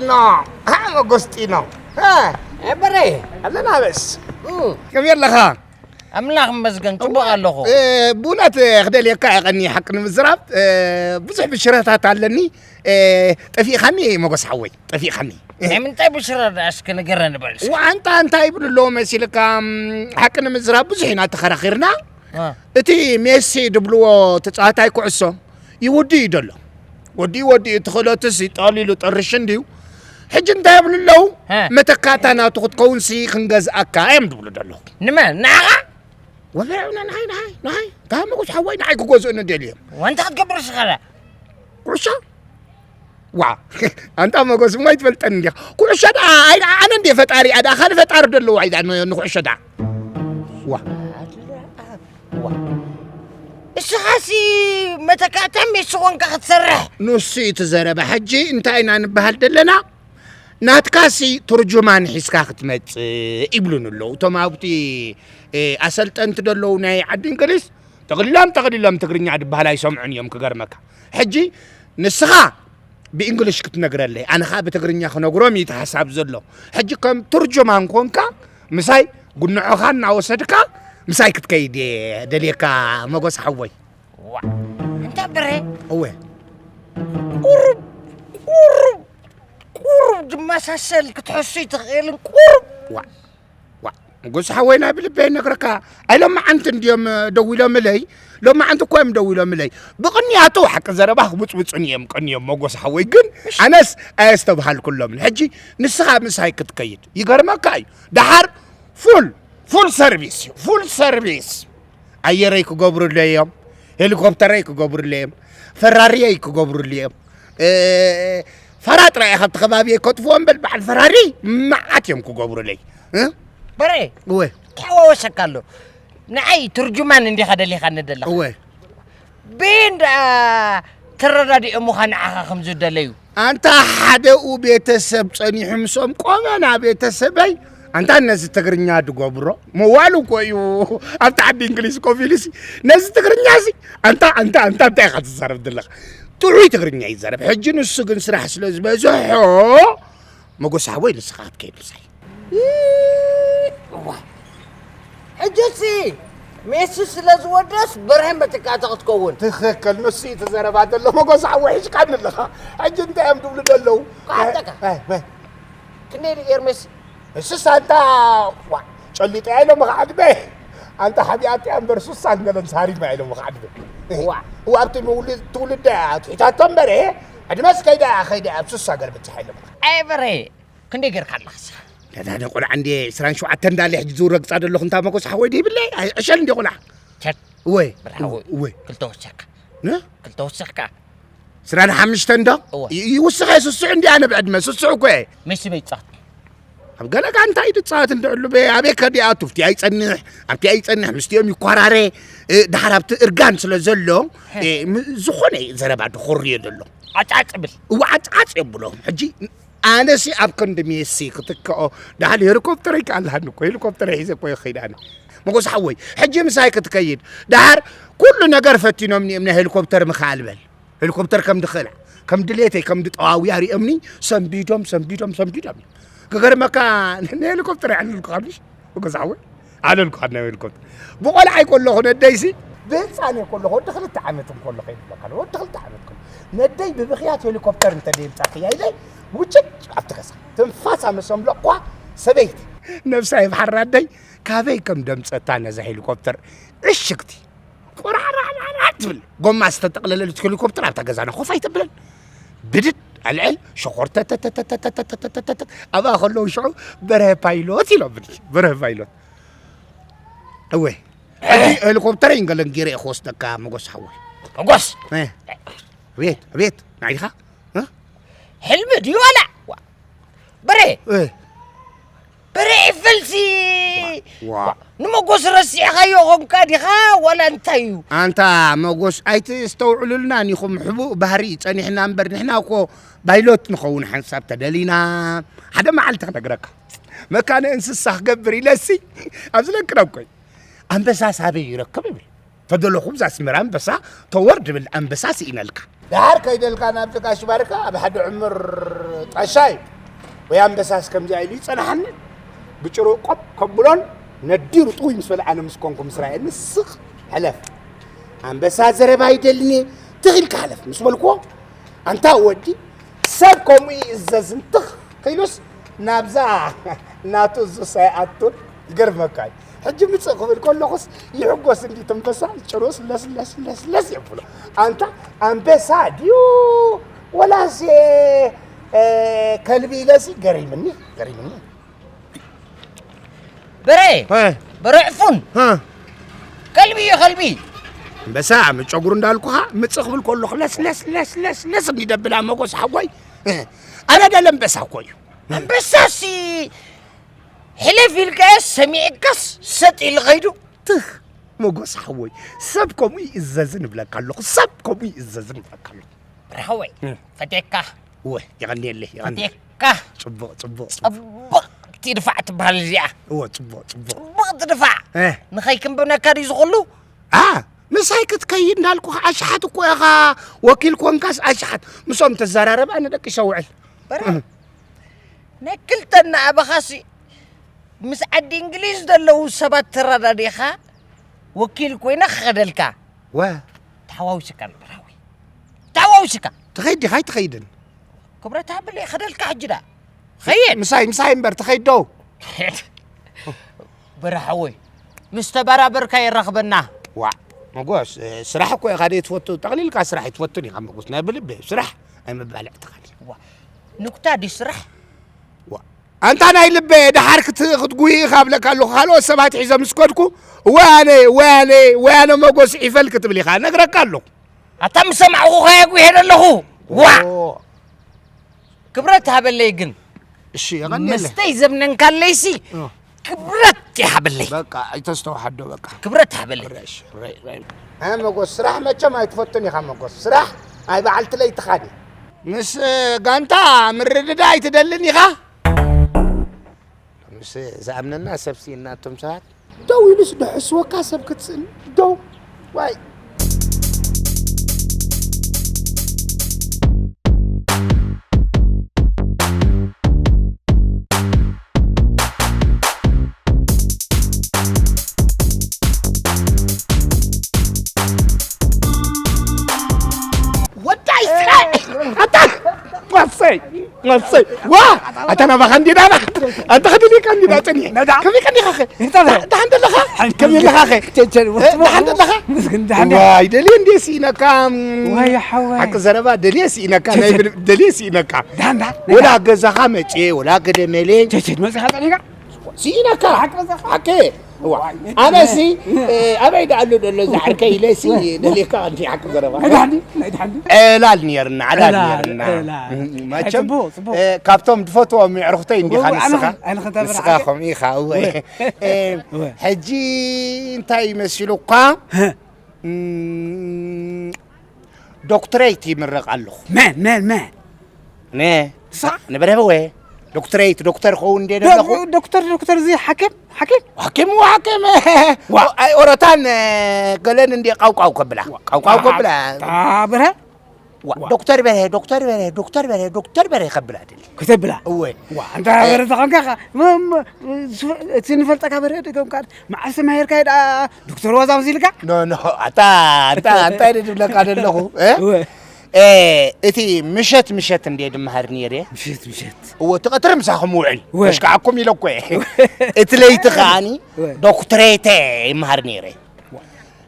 ኖ፣ ሃ፣ መጎስ ጢኖ። ሃ፣ ኤበረ፣ ኣለና በስ። እም። ከመይ ኣለኻ? ኣምላኽ ይመስገን፣ ጽቡቕ ኣለኹ። እ፣ ብእውነት ክደልየካ እየ ቀኒ ሓቂ ንምዝራብ። እ፣ ብዙሕ ብሽረታት ኣለኒ። እ፣ ጠፊእኻኒ መጎስ ሓወይ፣ ጠፊእኻኒ። ናይ ምንታይ ብሽረ ደኣ እስኪ ንገረኒ በል እስኪ። ዋንታ እንታይ ይብሉ ኣለዉ መሲልካ? እም፣ ሓቂ ንምዝራብ ብዙሕ ኢና ተኸራኺርና። እ። እቲ ሜሲ ድብልዎ ተጻዋታይ ኩዕሶ ይውዲ እዩ ደሎ። ወዲኡ፣ ወዲኡ፣ እቲ ክእለቱስ ጠቕሊሉ ጠርሽ እንድዩ። ሕጂ እንታይ ይብሉ ኣለዉ? ሀ። መተካእታ ናቱ ክትከውንሲ ክንገዝኣካ እዮም ድብሉ ደለዉ። ንመን? ንዓኻ? ወላ ንዓይ፣ ንዓይ፣ ንዓይ፣ ንዓይ፣ ንዓይ፣ ንዓይ፣ ንዓይ ክገዝኡኒ ደልዮም። ወንታ ክትገብር ስኸዳ? ኩዕሶ? ዋ፣ ኣንታ መጎስ እሞ ኣይትፈልጠኒ እንዲኻ። ኩዕሶ ደኣ፣ ኣይ፣ ኣነ እንድየ ፈጣሪ፣ ኣዳ፣ ካልእ ፈጣሪ ደለዎ፣ ኣይ፣ ደኣ፣ ን-፣ ንኩዕሶ ደኣ። ዋ። ዋ። እስኻሲ መተካእታ ሜሲ ኾንካ ክትሰርሕ? ንሱ እዩ እቲ ዘረባ። ሕጂ እንታይ ኢና ንበሃል ደለና? ናትካሲ ትርጁማን ሒዝካ ክትመጽእ ይብሉን ኣለዉ። እቶም ኣብቲ፣ እ፣ ኣሰልጠንቲ ደለዉ ናይ ዓዲ እንግሊዝ፣ ጠቕሊሎም፣ ጠቕሊሎም ትግርኛ ድበሃል ኣይሰምዑን እዮም ክገርመካ። ሕጂ ንስኻ ብእንግሊሽ ክትነግረለይ፣ ኣነ ኸኣ ብትግርኛ ክነግሮም እዩ እቲ ሓሳብ ዘሎ። ሕጂ ከም ትርጁማን ኮንካ ምሳይ ጉንዖኻ እናወሰድካ ምሳይ ክትከይድ እየ ደልየካ መጎስ ሓወይ። ዋ፣ እንታ ብረ እወ። ቁሩብ፣ ቁሩብ፣ ቁሩብ ዝመሳሰል ክትሕሱ ይትኽእልን ቁሩብ። ዋ፣ ዋ፣ መጎስ ሓወይ ናይ ብልበይ ነግረካ። ኣይ ሎማዓንቲ እንድዮም ደዊሎምለይ። ሎማዓንቲ እኮ እዮም ደዊሎምለይ። ብቕንያቱ ሓቂ ዘረባ ክብጽብጹን እዮም ቀንዮም መጎስ ሓወይ። ግን ኣነስ ኣየስተብሃልኩሎምን። ሕጂ ንስኻ ምሳይ ክትከይድ ይገርመካ እዩ። ደሓር ፉል፣ ፉል ሰርቪስ እዩ። ፉል ሰርቪስ። ኣየረይ ክገብሩለይ እዮም። ሄሊኮፕተረይ ክገብሩለይ እዮም። ፈራሪየይ ክገብሩለይ እዮም። እ፣ ፋራ ጥራይ እያ ካብቲ ከባቢየይ ከጥፍኦ እምበል በዓል ፈራሪ መዓት እዮም ክገብሩለይ። እ? በሬ፣ እወ። ተሓዋወሰካ ኣሎ። ንዓይ ትርጁማን እንዲኻ ደሊኻኒ ዘለኻ። እወ። በየን ደኣ ተረዳዲኦምኻ ንዓኻ ከም ዝደለዩ? ኣንታ ሓደኡ ቤተሰብ ጸኒሑ ምስኦም ቆመና ቤተሰበይ፣ ኣንታ ነዚ ትግርኛ ድገብሮ መዋሉ እኮ እዩ። ኣብቲ ዓዲ እንግሊዝ ኮፍ ኢሉሲ ነዚ ትግርኛ እዚ ኣንታ፣ ኣንታ፣ ኣንታ እንታይ ኢኻ ትዛረብ ዘለኻ? ጥዑይ ትግርኛ ይዛረብ። ሕጂ ንሱ ግን ስራሕ ስለ ዝበዝሖ መጎስ ሓወይ ንስኻ ክትከይድ ምሳይ። እዋ። ሕጂሲ ሜሲ ስለ ዝወደስ በርሀ መተካእታ ክትከውን። ትኽክል፣ ንሱ እዩ እቲ ዘረባ ዘሎ። መጎስ ሓወይ ሒዝካኒ ኣለኻ። ሕጂ እንታይ እዮም ዝብሉ ዘለዉ? ቋንጠካ። ኣይ፣ ኣይ። ክንደይ ድዩ ኤርሜስ? እሱስ ኣንታ፣ ዋ፣ ጨሊጠ ኢሎም ኸዓ ድበ። ኣንታ ሓቢኣት እያ እምበር ሱሳ እንገለን ሳሪማ ኢሎም ኸዓ ድበ። ዋ። ዋ፣ ኣብቲ ምውል-፣ ትውልደ እያ ትሒታቶ እምበር፣ ዕድመስ ከይዳ እያ፣ ከይዳ እያ፣ ኣብ ሱሳ ገለ በጽሓ ኢሎም። ኣይ በሬ፣ ክንደይ ጌርካ ኣለኻ ንስኻ? ዳዳ፣ ቆልዓ እንዴ ዕስራን ሸውዓተን እንዳለ ሕጂ ዝውረግጻ ዘለኹ እንታ መጎስ ሓወይ ድይብለይ? ኣይ፣ ዕሸል እንዴ ቆልዓ? ቸል። ወይ፣ ብራው። ወይ። ክልተ ወሰድካ። ነ? ክልተ ወሰድካ። ዕስራን ሓሙሽተን ዶ? እወ። ይ-፣ ይውስኸ ስሱዕ እንዲ ኣነ ብዕድመ ስሱዕ እኮ እየ። መሲ በይጻት። ኣብ ገለ ጋንታ እዩ ድጻወት እንድዕሉ በ-፣ ኣበይ ከዲኣ ቱፍቲ ኣይጸንሕ፣ ኣብቲ ኣይጸንሕ፣ ምስቲኦም ይኳራረ፣ እ፣ ድሓር ኣብቲ እርጋን ስለ ዘሎ፣ እ፣ ም-፣ ዝኾነ ዘረባ ድኾርዮ ዘሎ። ዓጫጭ ብል። እወ፣ ዓጫጭ የብሎም። ሕጂ ኣነሲ ኣብ ክንዲ ሜሲ ክትክኦ፣ ደሓር ሄሊኮፕተረይ ከኣ ኣለሃኒ እኮ፣ ሄሊኮፕተረይ ሒዘ እኮ ይኸይድ ኣነ። መጎስ ሓወይ፣ ሕጂ ምሳይ ክትከይድ፣ ደሓር ኩሉ ነገር ፈቲኖምኒ እዮም ናይ ሄሊኮፕተር ምኽኣል በል። ሄሊኮፕተር ከም ድኽእላ፣ ከም ድሌተይ፣ ከም ድጠዋዊ ኣሪኦምኒ፣ ሰንቢዶም፣ ሰንቢዶም፣ ሰንቢዶም እዮም። ክገርመካ፣ ንሄሊኮፕተር ኣይኣልልኩኻንሽ፣ መጎስ ሓወይ። ኣለልኩ ኣድናዊ ሄሊኮፕተር። ብቆልዓይ ከለኹ ነደይሲ፣ ብህፃነይ ከለኹ፣ ወዲ ክልተ ዓመት እንከሎ ከይድለካ፣ ወዲ ክልተ ዓመት ከሎ፣ ነደይ ብብኽያት ሄሊኮፕተር እንተ ደይምፃእክያ ኢለ፣ ውጭጭ ኣብቲ ገዛ። ትንፋሳ ምስ ኣምለቕኳ፣ ሰበይቲ፣ ነብሳ ይብሓር ኣደይ፣ ካበይ ከም ደምፀታ ነዛ ሄሊኮፕተር፣ ዕሽግቲ፣ ቆራዕራዕራዕ ትብል። ጎማ ዝተጠቕለለለት ሄሊኮፕተር ኣብታ ገዛና ኮፍ ኣይተብለን። ብድድ ኣልዕል፣ ሸኾር ተተተተተተተተተተተተ። ኣብኣ ከለዉ ሽዑ፣ በርሀ ፓይሎት ኢሎምኒ። በርሀ ፓይሎት። እወ። ሕጂ ሄሊኮፕተረይ እንገለን ገይረ እየ ክወስደካ፣ መጎስ ሓወይ። መጎስ! እ። ኣቤት፣ ኣቤት። ንዓይ ዲኻ? እ? ሕልሚ ድዩ ዋላ? ዋ። በሬ! እ። በሬ ፈልሲ! ዋ። ንመጎስ ረሲዕኻዮ ኾንካ ዲኻ ዋላ እንታይ እዩ? ኣንታ መጎስ፣ ኣይትስተውዕሉልናን ኢኹም። ሕቡእ ባህሪ ጸኒሕና እምበር፣ ንሕና እኮ ባይሎት ንኸውን ሓንሳብ ተደሊና። ሓደ መዓልቲ ክነግረካ። መካነ እንስሳ ክገብር ኢለሲ፣ ኣብዚ ለቅረብ ኮይ። ኣንበሳ ሳበይ ይረክብ ይብል። ተደለኹ ብዛ ኣስመራ ኣንበሳ ተወር ድብል ኣንበሳ ስኢነልካ። ደሓር ከይደልካ ናብዚ ጋሽ ባርካ ኣብ ሓደ ዕምር ጣሻ እዩ። ወይ ኣንበሳስ ከምዚኣ ኢሉ ይጸናሓኒ። ብጭሩ ቆብ ከብሎን ነዲሩ ጥውይ ምስ በለ ኣነ ምስ ኮንኩ ምስ ረኣየኒ ስቕ ሕለፍ። ኣንበሳ ዘረባ ይደልኒ ትኽ ኢልካ ሕለፍ ምስ በልክዎ ኣንታ ወዲ ሰብ ከምኡ ይእዘዝን ትኽ ኢሉስ ናብዛ ናቱ እዙ ሳይኣቱን ይገርመካ እዩ። ሕጂ ምጽእ ክብል ከለኹስ ይሕጎስ እንዲ ተንበሳ ጭሩስ ለስለስለስለስ የብሎ። ኣንታ ኣንበሳ ድዩ ወላስ ከልቢ ኢለሲ ገሪምኒ ገሪምኒ። በረ በረ ዕፉን ከልቢ እዩ ከልቢ። ኣንበሳ ምጨጉሩ እንዳልኩኻ ምጽእ ክብል ከለኹ ለስለስለስለስ እንዲ ደብላ መጎስ ሓጎይ ኣነ ደለ ኣንበሳ እኮ እዩ። ኣንበሳሲ ሕለፍ ኢልካዮ ሰሚዕካስ ሰጥ ኢሉ ኸይዱ። ትኽ መጎስ ሓወይ ሰብ ከምኡ ይእዘዝን እብለካ ኣለኹ ሰብ ከምኡ ይእዘዝን እብለካ ኣለኹ። ብርሃወይ ፈቴካ እወ የቐንየለይ የቐንየለይ። ፈቴካ ጽቡቕ ጽቡቕ ጽቡቕ። ጽቡቕ ትድፋዕ ትበሃል እዚኣ። እወ ጽቡቕ ጽቡቕ ጽቡቕ ትድፋዕ። እ ንኸይክንብነካ ድዩ ዝኹሉ? ኣ ምሳይ ክትከይድ እንዳልኩኻ ኣሽሓት እኮ ኢኻ ወኪል ኮንካስ ኣሽሓት ምሶም ተዘራረብ ኣነ ደቂሰ ውዕል። በረ ናይ ክልተና ኣባኻሲ ምስ ዓዲ እንግሊዝ ዘለዉ ሰባት ተረዳዲኻ ወኪል ኮይነ ክኸደልካ ወ ተሓዋዊስካ ንበራዊ ተሓዋዊስካ ትኸይድ ዲኻ ኣይትኸይድን ክብረት ሃብለ ይኸደልካ ሕጂ ዳ ኸየድ ምሳይ ምሳይ እምበር ትኸይድ ዶ በራሓወይ ምስ ተበራበርካ የራኽበና ዋዕ መጎስ ስራሕ እኮ ኢኻ ደይ ትፈቱ ጠቕሊልካ ስራሕ ይትፈቱን ኢኻ መጎስ ናይ ብልቢ ስራሕ ኣይምባልዕ ትኻል ንኩታ ድዩ ስራሕ ኣንታ ናይ ልበ ደሓር ክትጉይ ኢኻ ብለካ ኣለኹ ካልኦት ሰባት ሒዘ ምስ ከድኩ ወያነ ወያነ ወያነ መጎስ ዒፈል ክትብል ኢኻ ነግረካ ኣለኹ ኣታ ምስ ሰማዕኹ ከየጉ ይሄድ ኣለኹ ዋ ክብረት ሃበለይ ግን እሺ የቐንየለይ መስተይ ዘብነንካለይሲ ክብረት ይሃበለይ በቃ ኣይተስተውሓዶ በቃ ክብረት ሃበለይ ረሽ ረይ ረይ መጎስ ስራሕ መቸም ኣይትፈቱን ኢኻ መጎስ ስራሕ ኣይ በዓልቲ ለይትኻን ምስ ጋንታ ምርድዳ ኣይትደልን ኢኻ ምስ ዝኣምነና ሰብ ስኢና እቶም ሰባት ደው ኢሉስ ድሕስወካ ሰብ ክትስእን ደው ዋይ ወዳይ ስራይ ኣታ ዋሰይ ኣሰይ ዋ ኣታ ናባኻ እንዲና ና ኣንተ ኸዲ ዲካ እንዲና ጽኒ ከመይ ቀኒኻ ኸ ደሓን ደለኻ ከመይ ኣለኻ ኸ ደሓን ደለኻ ዋይ ደልየ እንዴ ስኢነካ ሓቂ ዘረባ ደልየ ስኢነካ ናይ ደልየ ስኢነካ ወላ ገዛኻ መጽየ ወላ ገደመለ መጽኻ ጸኒካ ስኢነካ ሓቂ ኣነ ሲ ኣበይ ደኣሉ ደሎ ዝዓርከ ኢለ ሲ ደልየካ ኣንቲ ሓቂ ዘረባ ዕላል ነርና ዕላል ነርና መቸም ካብቶም ድፈትዎም የዕርኽተይ እንዲኻ ንስኻ ንስኻ ከምኡ ኢኻ እወ ሕጂ እንታይ ይመሲሉኳ ዶክትሬት ይምረቕ ኣለኹ መን መን መን ነ ንበረበወ ዶክትሬት ዶክተር ኸውን እንደ ደለኹ ዶክተር ዶክተር እዚ ሓኪም ሓኪም ሓኪም ሓኪም ኦረታን ገለን እንደ ቃውቃው ከብላ ቃውቃው ከብላ ብረ ዶክተር በርሀ ዶክተር በርሀ ዶክተር በርሀ ዶክተር በርሀ ከብላ ደሊ ክተብላ እወ ዋ እንተ በረ ተኾንካ እቲ ንፈልጠካ በርሀ ደገምካ መዓስ ተማሂርካ ደኣ ዶክተር ዋዛ መሲልካ ኖ ኖ ኣታ ኣታ እንታይ ድብለካ ደለኹ እቲ ምሸት ምሸት እንደ ድመሃር ነይረ ምሸት ምሸት እዎ እቲ ቀትሪ ምሳኹም ውዕል ከሽካዓኩም ኢለ እኮ እቲ ለይቲ ከዓኒ ዶክትሬተ ይመሃር ነይረ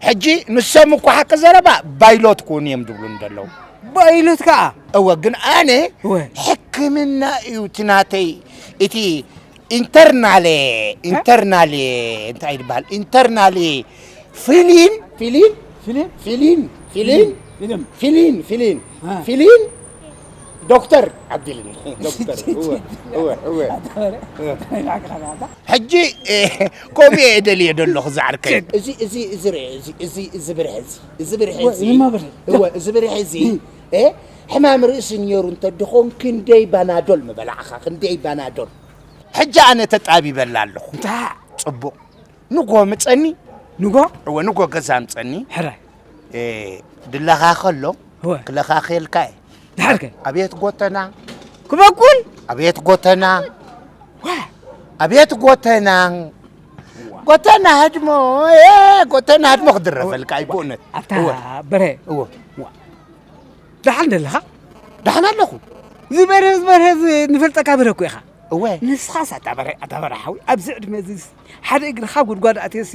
ሕጂ ንሶም እኮ ሓቂ ዘረባ ባይሎት ክውን እዮም ድብሉ እንደለዉ ባይሎት ከዓ እወ ግን ኣነ ሕክምና እዩ እቲ ናተይ እቲ ኢንተርናል ኢንተርናል እንታይ ይበሃል ኢንተርናል ፊሊን ፊሊን ፊሊን ፊሊን ፊሊን ፊሊን ፊሊን ፊሊን ዶክተር ኣቢልኒ ዶክተር እወ እወ እወ ሕጂ ከምኡ እየ ደልየ ደለኹ ዝዓርከይ እዚ እዚ እዚ ርአ እዚ እዚ እዚ ብርሐ እዚ እዚ ብርሐ እዚ እወ እዚ ብርሐ እዚ ሕማም ርእሲ ነይሩ እንተድኾን ክንደይ ባናዶል ምበላዕኻ ክንደይ ባናዶል ሕጂ ኣነ ተጣቢበላ ኣለኹ ጽቡቕ ንጎ ምጸኒ ንጎ እወ ንጎ ገዛ ምጸኒ ሕራይ ድለኻ ከሎ ክለኻኸልካ እየ ድሓርከ ኣቤት ጎተና ክበኩል ኣቤት ጎተና፣ ኣቤት ጎተና፣ ጎተና ህድሞ፣ እ፣ ጎተና ህድሞ ክድረፈልካ እዩ ብእውነት። ኣታ እወ፣ በረ፣ እወ። ደሓን ደለኻ? ደሓን ኣለኹ። ዝበርሀ፣ ዝበርሀ፣ ዝ-፣ ንፈልጠካ በረ እኮ ኢኻ። እወ። ንስኻስ ኣታ በረ፣ ኣታ በረ ሓዊ፣ ኣብዚ ዕድመ እዚስ ሓደ እግርኻ ጉድጓድ ኣትየሲ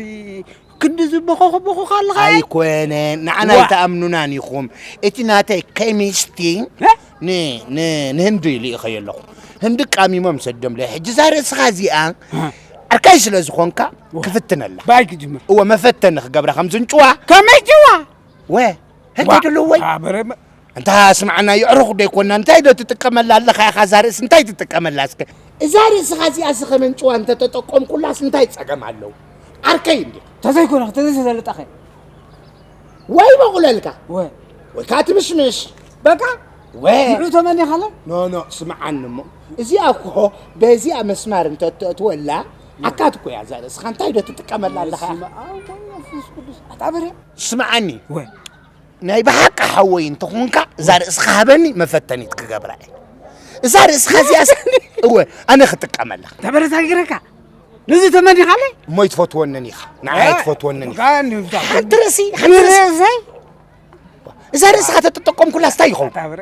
ክንድዚ ቦኾ፣ ቦኾ ኣለኻ? ኣይኮነን፣ ንዓና ዋ። ኣይትኣምኑናን ኢኹም። እቲ ናተይ ኬሚስቲ እ? ን-፣ ን-፣ ንህንዲ ልኢኸዮ ኣለኹ። ህንዲ ቃሚሞም ሰዶምለይ። ሕጂ እዛ ርእስኻ እዚኣ እ። ዓርካይ ስለ ዝኾንካ ዋ። ክፍትነላ። ባይ ክጅምር። እወ፣ መፈተኒ ክገብራ ከም ዝንጭዋ። ከመይ ጭዋ? ወ፣ ህንዲ ዋ። ድልወይ። ኣበረ መ- ኣንታ ስምዓና፣ የዕሩኽ ዶ ኣይኮና? እንታይ ዶ ትጥቀመላ ኣለኻ ኢኻ? እዛ ርእሲ እንታይ ትጥቀመላ እስከ? እዛ ርእስኻ እዚኣ እስኸ መንጭዋ እንተተጠቀምኩላስ እንታይ ጸገም ኣለዎ? ዓርከይ እንዲኻ። ተዘይኮነ፣ ተዘይተዘለጠኸ። ወይ በቑለልካ። ወ። ወይ ከዓ ትምሽምሽ። በቃ። ወ። ንዑ ተመኒኻለ? ኖ፣ ኖ፣ ስምዓኒ እሞ። እዚኣ እኮ በዚኣ መስማር እንተትእትወላ፣ ኣካት እኮ እያ እዛ ርእስኻ። እንታይ ዶ ትጥቀመላ ኣለኻ ኢኻ? በስመ ኣብ ወመንፈስ ቅዱስ። ኣታ በረ። ስምዓኒ። ወ። ናይ ብሓቂ ሓወይ እንተኾንካ፣ እዛ ርእስኻ ሃበኒ፣ መፈተኒት ክገብራ እየ። እዛ ርእስኻ እዚኣስ፣ እወ፣ ኣነ ክጥቀመላ። ተበረታጊረካ። ነዚ ተመኒኻለይ? እሞ ኣይትፈትወንን ኢኻ። ንዓይ እ፣ ኣይትፈትወንን ኢኻ። ጋ እንዲሁ ብዛዕባ ሓንቲ ርእሲ፣ ሓንቲ ርእሲ። ርእሰይ? እዛ ርእስኻ ተተጠቀምኩላስ እንታይ ይኸውን? ኣታ በረ፣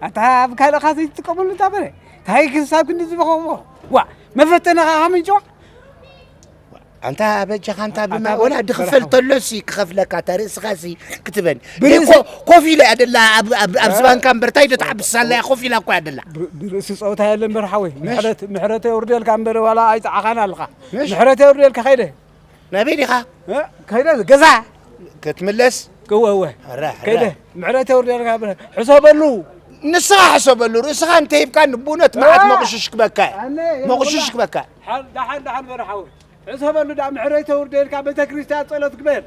ኣታ ኣብ ካልእኻ ዘይትጥቀመሉ እታ በረ። እንታይ ክሳብ ክንዲ ዝበኸዎ? ዋ፣ መፈተንኻ ካብ ምንጭዋ? ኣንታ በጃኻ፣ ኣንታ ብማ-፣ ኣታ ወላ በ-፣ ድኽፈል በረኻ። ተሎሲ ክኸፍለካ፣ እታ ርእስኻሲ ክትበን። ብርእሲ እኮ ኮፍ ኢላ እያ ደላ፣ ኣብ፣ ኣብ፣ ኣብዚ እ? ባንካ እምበር፣ እንታይ ዶ ትዓብስ ኣላ እያ፣ ኮፍ ኢላ እኮ እያ ደላ። ብ-፣ ብርእሲ ጸወታ የለን በርሓወይ። ምሽ? ምሕረት፣ ምሕረት የውርደልካ እምበር፣ ዋላ ኣይጠዓኻን ኣለኻ። ምሽ? ምሕረት የውርደልካ፣ ከይደ። ናበይ ዲኻ? እ? ከይደ፣ ገዛ። ክትምለስ? እወ፣ እወ። ኣረ፣ ኣረ። ከይደ፣ ምሕረት የውርደልካ፣ ሕሰበሉ። ንስኻ ሕሰበሉ፣ ርእስኻ እንተሂብካ፣ ንብእውነት መዓት እ? መቑሽሽ ክበካ እያ። ኣነ፣ መቑሽሽ የብላ። ክበካ። ሓን-፣ ደሓን፣ ደሓን በርሓወይ። ሕሰበሉ ደኣ ምሕረት የውርደልካ፣ ቤተ ክርስቲያን ጸሎት ግበር።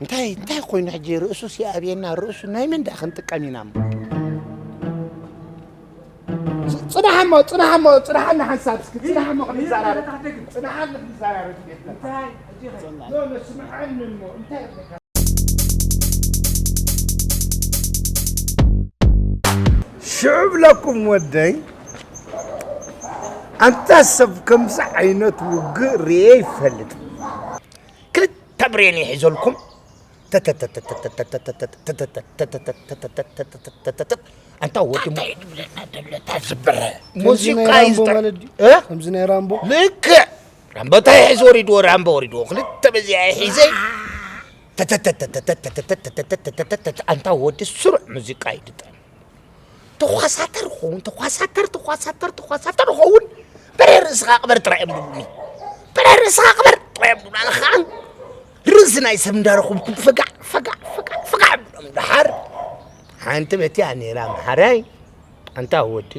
እንታይ፣ እንታይ ኮይኑ ሕጂ ርእሱስ ይኣብየና፣ ርእሱ ናይ መን ደኣ ክንጥቀም ኢና እሞ? ጽ-፣ ጽናሕ እሞ፣ ጽናሕ እሞ፣ ጽናሓና ሓንሳብ እስኪ፣ ጽናሕ እሞ ክንዛራረብ። ጽናሓና ክንዛራረብ። እንታይ? ኖ፣ ኖ፣ ስምዓኒ እሞ፣ እንታይ ኣለካ? ሽዑ ብለኩም ወደይ፣ ኣንታ ሰብ ከምዚ ዓይነት ውግእ ርእየ ይፈልጥ። ክልተ ብሬን ይሒዘልኩም። ኣንታ ወዲ እንታይ ድብለና ደሎ እታ ዝበረ? ከምዚ ሙዚቃ ናይ እዩ ራምቦ ዝጠ-፣ ማለት ድዩ? እ? ከምዚ ናይ ራምቦ? ልክዕ። ራምቦ እንታይ ሒዙ ወሪድዎ? ራምቦ ወሪድዎ። ክልተ በዚኣ ሒዘ። ኣንታ ወዲ ስሩዕ ሙዚቃ እዩ ድጠ-፣ ተዃሳተር ኸውን፣ ተዃሳተር፣ ተዃሳተር፣ ተዃሳተር ኸውን። በረ ርእስኻ ቅበር ጥራይ እዮም ዝብሉኒ። በረ ርእስኻ ቅበር ጥራይ እዮም ዝብሉ። ኣነ ኸዓ ርእሲ ናይ ሰብ እንዳረኹብኩም ፈጋዕ፣ ፈጋዕ፣ ፈጋዕ፣ ፈጋዕ እብሎም። ደሓር ሓንቲ በቲያ ነይራ፣ ኣምሓራይ፣ ኣንታ ወዲ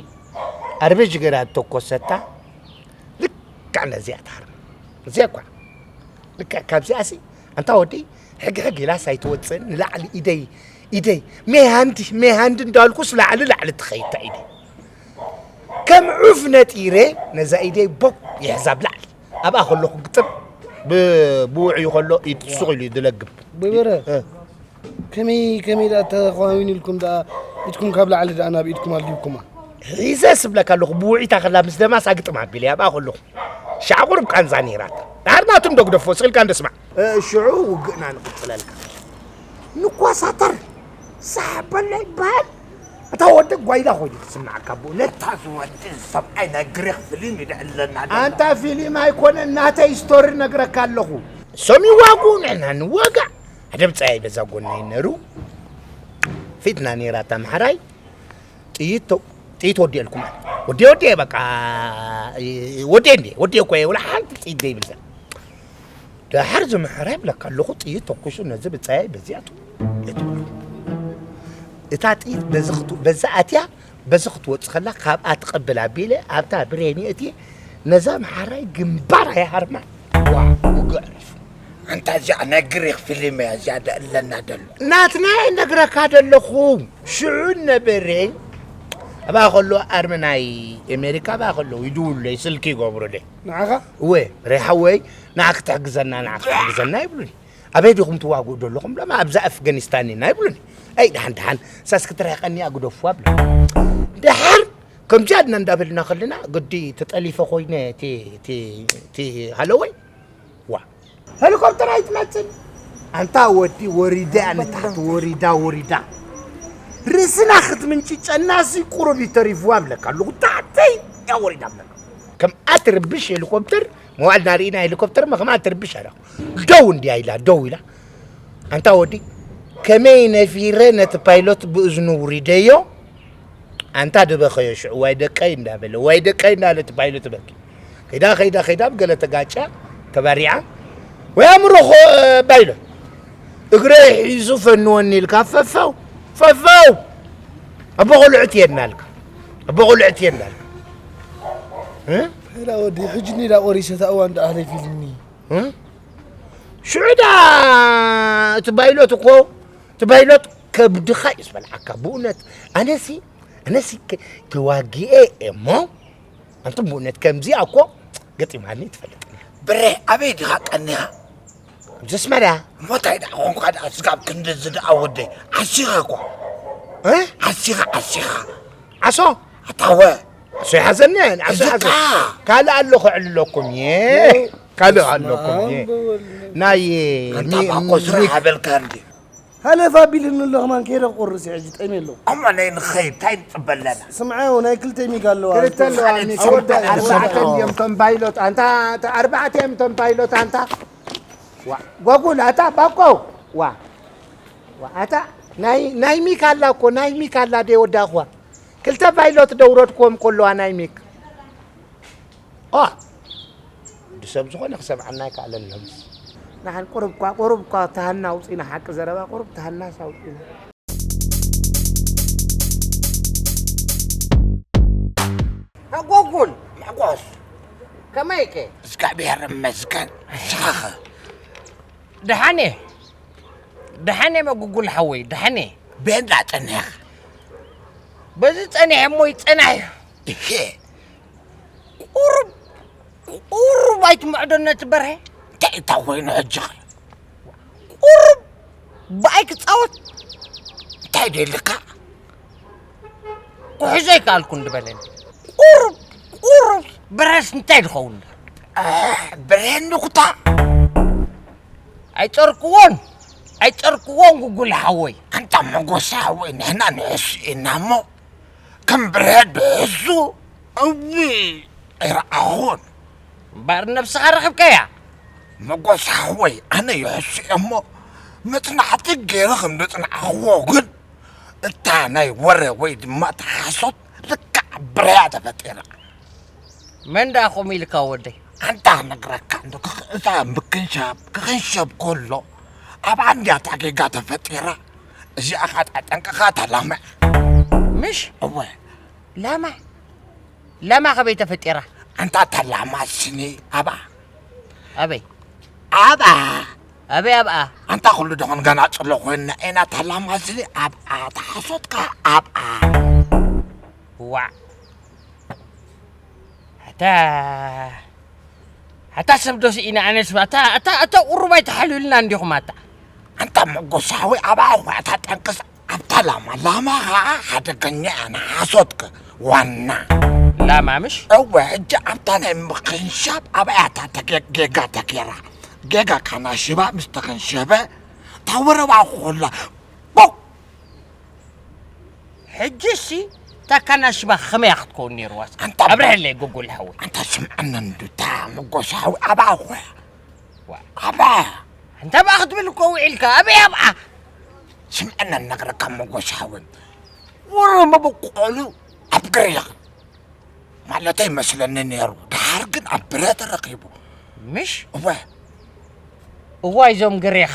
ኣርበጅ ገራ እተኮሰታ፣ ልክዕ ነዚኣ ትሃርም። እዚኣ እኳ፣ ልክዕ ካብዚኣሲ፣ ኣንታ ወዲ ሕግ ሕግ ኢላስ ኣይትወፅእን፣ ንላዕሊ ኢደይ ኢደይ፣ ሜ ሃንድ፣ ሜ ሃንድ እንዳልኩስ ላዕሊ ላዕሊ ትኸይድ እታ ኢደይ። ከም ዑፍ ነጢረ ነዛ ኢደይ ቦብ ይሕዛ ብላዕሊ። ኣብኣ ከለኹ ግጥም ብ-፣ ብውዕዩ ከሎ ኢድ ስቕ ኢሉ እዩ ዝለግብ። በበረ፣ እ። ከመይ፣ ከመይ ደኣ ተኸዋዊኑልኩም ደኣ ኢድኩም ካብ ላዕሊ ደኣ ናብ ኢድኩም ኣልጊብኩማ? ሒዘ ስብለካ ኣለኹ፣ ብውዒታ ከላ ምስ ደማሳ ግጥም ኣቢለ ኣብኣ ከለኹ። ሻዕ ቁሩብ ቃንዛ ነይራታ። ድሓር ናቱ እንዶ ግደፎ፣ ስቕ ኢልካ እንዶ ስማዕ። እ፣ ሽዑ ውግእና ንቕጽለልካ። ንኳሳተር ሳሕ በሎ ይበሃል። እታ ወዲ ጓይላ ኮይኑ ትስምዓካ ብኡ። ነታ ዝወዲ ሰብኣይ ናይ ግሪኽ ፊልም ይድዕለና ደሎ። ኣንታ ፊልም ኣይኮነን፣ ናተይ ስቶሪ ነግረካ ኣለኹ። እሶም ይዋጉ፣ ንሕና ንዋጋእ። ሓደ ብጻይ በዛ ጎና ይነሩ። ፊትና ነይራ እታ ምሓራይ። ጥይት ተ-፣ ጥይት ወዲኤልኩም። ወዲኤ፣ ወዲኤ፣ በቃ፣ ወዲኤ እንዴ? ወዲኤ እኮ እየ፣ ወላ ሓንቲ ጥይት ዘይብል ሰብ። ደሓር ዝምሕረ ይብለካ ኣለኹ፣ ጥይት ተኩሱ ነዚ ብጻየይ በዚኣ ቱ-፣ የትብሎ። እታ ጥይት በዚ ክቱ-፣ በዛ ኣትያ፣ በዚ ክትወጽእ ከላ፣ ካብኣ ትቐብል ኣቢለ፣ ኣብታ ብሬን የእትየ፣ ነዛ ምሓራይ ግንባር ኣያ ሃርማ። ዋ፣ ውግእ ኣዕሪፉ። ኣንታ እዚኣ ናይ ግሪኽ ፊልም እያ፣ እዚኣ ደእለና ደሎ። ናትና እነግረካ ደለኹ። ሽዑ ነበረ፣ ኣብኣ ከሎ ኣርሚ ናይ ኣሜሪካ ኣብኣ ከሎ ይድውሉለይ፣ ስልኪ ይገብሩለይ። ንዓኻ? እወ፣ ሬሓወይ፣ ንዓ ክትሕግዘና፣ ንዓ ክትሕግዘና ይብሉኒ። ኣበይ ዲኹም ትዋግኡ ዘለኹም ብሎም፣ ኣብዛ ኣፍጋኒስታን ኢና ይብሉኒ። ኣይ ደሓን ደሓን ሳስ ክትርሕቀኒ እያ ግደፍዋ ብሎም። ደሓር ከምዚኣ ድና እንዳበልና ከለና ግዲ ተጠሊፈ ኮይነ እቲ እቲ እቲ ሃለወይ ዋ ሄሊኮፕተር ኣይትመፅን። ኣንታ ወዲ ወሪዳ ንታሕቲ ወሪዳ ወሪዳ ርእስና ክትምንጭጨና ሲ ቁሩብ እዩ ተሪፍዋ ብለካ ኣለኹ። ታሕተይ እያ ወሪዳ ብለካ። ከምኣ ትርብሽ ሄሊኮፕተር መዋልና ርኢና ሄሊኮፕተር ማ ከምኣ ትርብሽ ኣለኹ። ደው እንዲያ ኢላ ደው ኢላ ኣንታ ወዲ ከመይ ነፊረ ነቲ ፓይሎት ብእዝኑ ውሪደዮ። ኣንታ ድበኸዮ ሽዑ ዋይ ደቀይ እንዳበለ ዋይ ደቀይ እንዳበለ እቲ ፓይሎት በኪ ከይዳ ከይዳ ከይዳ ብገለ ተጋጫ ተባሪዓ ወይ ኣምርኾ ባይሎ እግረይ ሒዙ ፈንወኒ ኢልካ ፈፈው ፈፈው ኣቦ ቆልዑት የናልካ ኣቦ ቆልዑት የናልካ እ? ሄላ ወዲ ሕጂ ኒዳ ቆሪሰ እታ እዋን ደኣ ሓሊፊልኒ እ? ሽዑ ዳ እቲ ባይሎት እኮ እቲ ባይሎት ከብድኻ እዩ ዝበልዓካ ብእውነት ኣነሲ ኣነሲ ከ- ተዋጊኤ እሞ ኣንቱም ብእውነት ከምዚኣ እኮ ገጢማኒ ትፈልጥኒ ብረ ኣበይ ዲኻ ቀኒኻ ኣብዚ ኣስመራ እሞ እንታይ ደኣ ኾንኳ ደኣ ስጋብ ክንድዚ ደኣ ወደይ ዓሲኻ እኳ እ? ዓሲኻ ዓሲኻ ዓሶ ኣታወ ዓሶ ይሓዘኒ ዓሶ ይሓዘ እዚካ ካልእ ኣሎ ከዕልለኩም እየ ካልእ ኣለኩም እየ ናይ ኣንታ ሚ- ባኮ ስራሕ ሚ- ኣበልካ እንዲ ሃለፍ ኣቢልኒ ኣሎ ከማን ከይደ ክቆርስ እየ ሕጂ ጠሚ ኣለኹ እሞ ናይ ንኸይድ እንታይ ንፅበ ኣለና ስምዓዮ ናይ ክልተ ሚግ ኣለዋ ክልተ ኣለዋ፣ ኣወዳእ ኣርባዕተ እዮም እቶም ፓይሎት ኣንታ ኣርባዕተ እዮም እቶም ፓይሎት ኣንታ ዋ ጓጉል ኣታ ባኮ ዋ ዋ ኣታ ናይ ናይ ሚክ ኣላ እኮ ናይ ሚክ ኣላ ደ ወዳእኽዋ ክልተ ፓይሎት ደውረድክዎም ከለዋ ናይ ሚክ ኦ ወዲ ሰብ ዝኾነ ክሰምዓና ኣይከኣለንስ ንሓን ቁሩብ እኳ ቁሩብ እኳ ተሃና ኣውፂና ሓቂ ዘረባ ቁሩብ ተሃናስ ኣውፂና ኣጎጉል መዕቆስ ከመይከ እግዚኣብሔር ይመስገን ንስኻኸ ደሓን እየ ደሓን እየ መጉጉል ሓወይ ደሓን እየ ቤንዳ ጸኒሕኻ በዚ ጸኒሐ እሞ ይጸናሕ እዩ እሄ ቁሩብ ቁሩብ ኣይትምዕዶ ነቲ በርሀ እንታይ እታ ኮይኑ ሕጂ ቁሩብ ብኣይ ክጻወት እንታይ ደልካ ክሕዞ ኣይከኣልኩን ዝበለኒ ቁሩብ ቁሩብ በርሀስ እንታይ ዝኸውን በርሀ ንኩታ ኣይጸርክዎን ኣይጸርክዎን ጉጉል ሓወይ ኣንታ መጎሳ ሓወይ ንሕና ንሕሱ ኢና እሞ ከም ብርሀ ድሕሱ እዊ ኣይረኣኹን እምበኣር ነብስኻ ረኽብካያ መጎሳ ሓወይ ኣነ ይሕሱ እሞ መጽናዕቲ ገይረ ከም ዘጽናዕኽዎ ግን እታ ናይ ወረ ወይ ድማ ተሓሶት ልክዕ ብርያ ተፈጢራ መን ደኣ ከምኡ ኢልካ ወደይ ኣንታ ነግረካ እንዶ እታ ምክንሻብ ክኽንሸብ ከሎ ኣብ ዓንድያ እታ ጌጋ ተፈጢራ እዚኣ ኻጣ ጠንቅኻ ተላምዕ ምሽ እወ ላማ ላማ ከበይ ተፈጢራ ኣንታ ተላማ ስኒ ኣብኣ ኣበይ ኣብኣ ኣበይ ኣብኣ ኣንታ ኩሉ ደኾን ገና ጽሎ ኮይንና ኢና ተላማ ስኒ ኣብኣ ተሓሶትካ ኣብኣ ዋዕ ኣታ ኣታ ሰብ ዶ ስኢና ኣነስ ኣታ ኣታ ኣታ ቁሩብ ኣይተሓልዩልና እንዲኹም ኣታ ኣንታ መጎሳ ሓወይ ኣብኣ እኳ እታ ጠንቅስ ኣብታ ላማ ላማ ኸዓ ሓደገኛ እያ ንሓሶትከ ዋና ላማ ምሽ እወ ሕጂ ኣብታ ናይ ምኽንሻብ ኣብያታ ተጌ- ጌጋ ተጌራ ጌጋ ካናሽባ ምስ ተኸንሸበ ታወረባ ኮላ ቦው ሕጂ ሲ እታ ካናሽባ ኸመያ ክትከውን ነይርዋ እስኪ ኣብርሀለይ ጎጎል ሓወይ ኣንታ ስምዐኒ እንዱ እታ መጎሳ ሓወይ ኣብኣ እኮ እያ ኣብኣ እንተ ብኣ ክትብል እኮ ውዒልካ ኣበይ ኣብኣ ስምዐኒ ነግረካ መጎሳ ሓወይ ወረ መበቆሉ ኣብ ግሪኽ ማለተይ መስለኒ ነይሩ ድሓር ግን ኣብ ብረ ተረኺቡ ምሽ እወ እዋይ ዞም ግሪኽ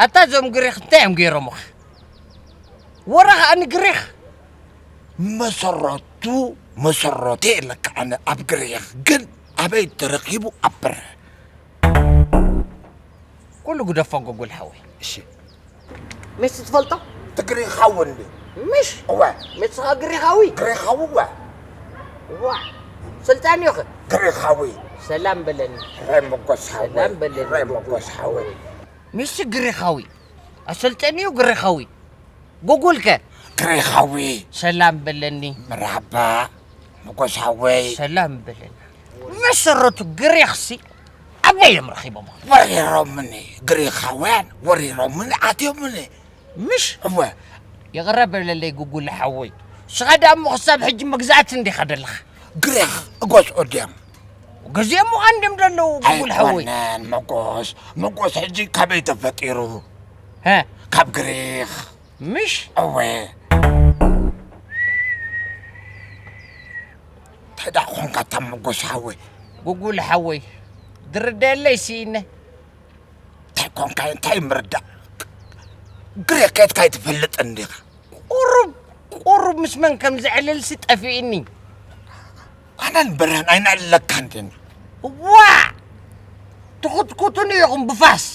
ኣታ እዞም ግሪኽ እንታይ እዮም ገይሮምኻ? ወረ ኸኣ ንግሪኽ መሰረቱ መሰረቱ የለካ ኣነ ኣብ ግሪኽ ግን ኣበይ ተረኺቡ ኣብ በረ ኩሉ ግደፎ ጎጎል ሓወይ። እሺ። ሜሲ ትፈልጦ? ትግሪኻዊ እንዲ ምሽ እወ ሜሲ ኸኣ ግሪኻዊ ግሪኻዊ እወ ዋ ስልጣን እዩ። ግሪኻዊ። ሰላም በለኒ። ራይ መጎስ ሓወይ። ሰላም በለኒ። ራይ መጎስ ሓወይ። ሚስቲ ግሪኻዊ። ኣሰልጠኒዩ ግሪኻዊ። ጎጎልከ? ግሪኻዊ። ሰላም በለኒ። መርሓባ። መጎስ ሓወይ። ሰላም በለኒ። መሰረቱ ግሪኽሲ ኣበይ እዮም ረኺቦም? ወሪሮምኒ። ግሪኻውያን ወሪሮምኒ ኣትዮምኒ። ምሽ እወ ይቕረ በለለይ ጉጉል ሓወይ። ንስኻ ደኣ እሞ ክሳብ ሕጂ መግዛእቲ እንዲኻ ደለኻ። ግሪኽ እገዝኦ ድዮም? ገዚኦም ምዃን ድም ዘለዉ ጉጉል ሓወይ። ኣይኮነን መጎስ። መጎስ ሕጂ ካበይ ተፈጢሩ? ሀ ካብ ግሪኽ። ምሽ እወ። እንታይ ደኣ ኾንካ እታ መጎስ ሓወይ? ጉጉል ሓወይ ድርደየለይ ስኢነ። እንታይ ኮንካ እንታይ ምርዳእ ግሬ ከድካ ኣይትፈልጥን ዲኻ? ቁሩብ ቁሩብ ምስ መን ከም ዘዕልልሲ ጠፊእኒ። ኣነን በርሀን ኣይነዕልለካን ዲና? ዋዕ ትኹትኩቱኒ ኢኹም ብፋስ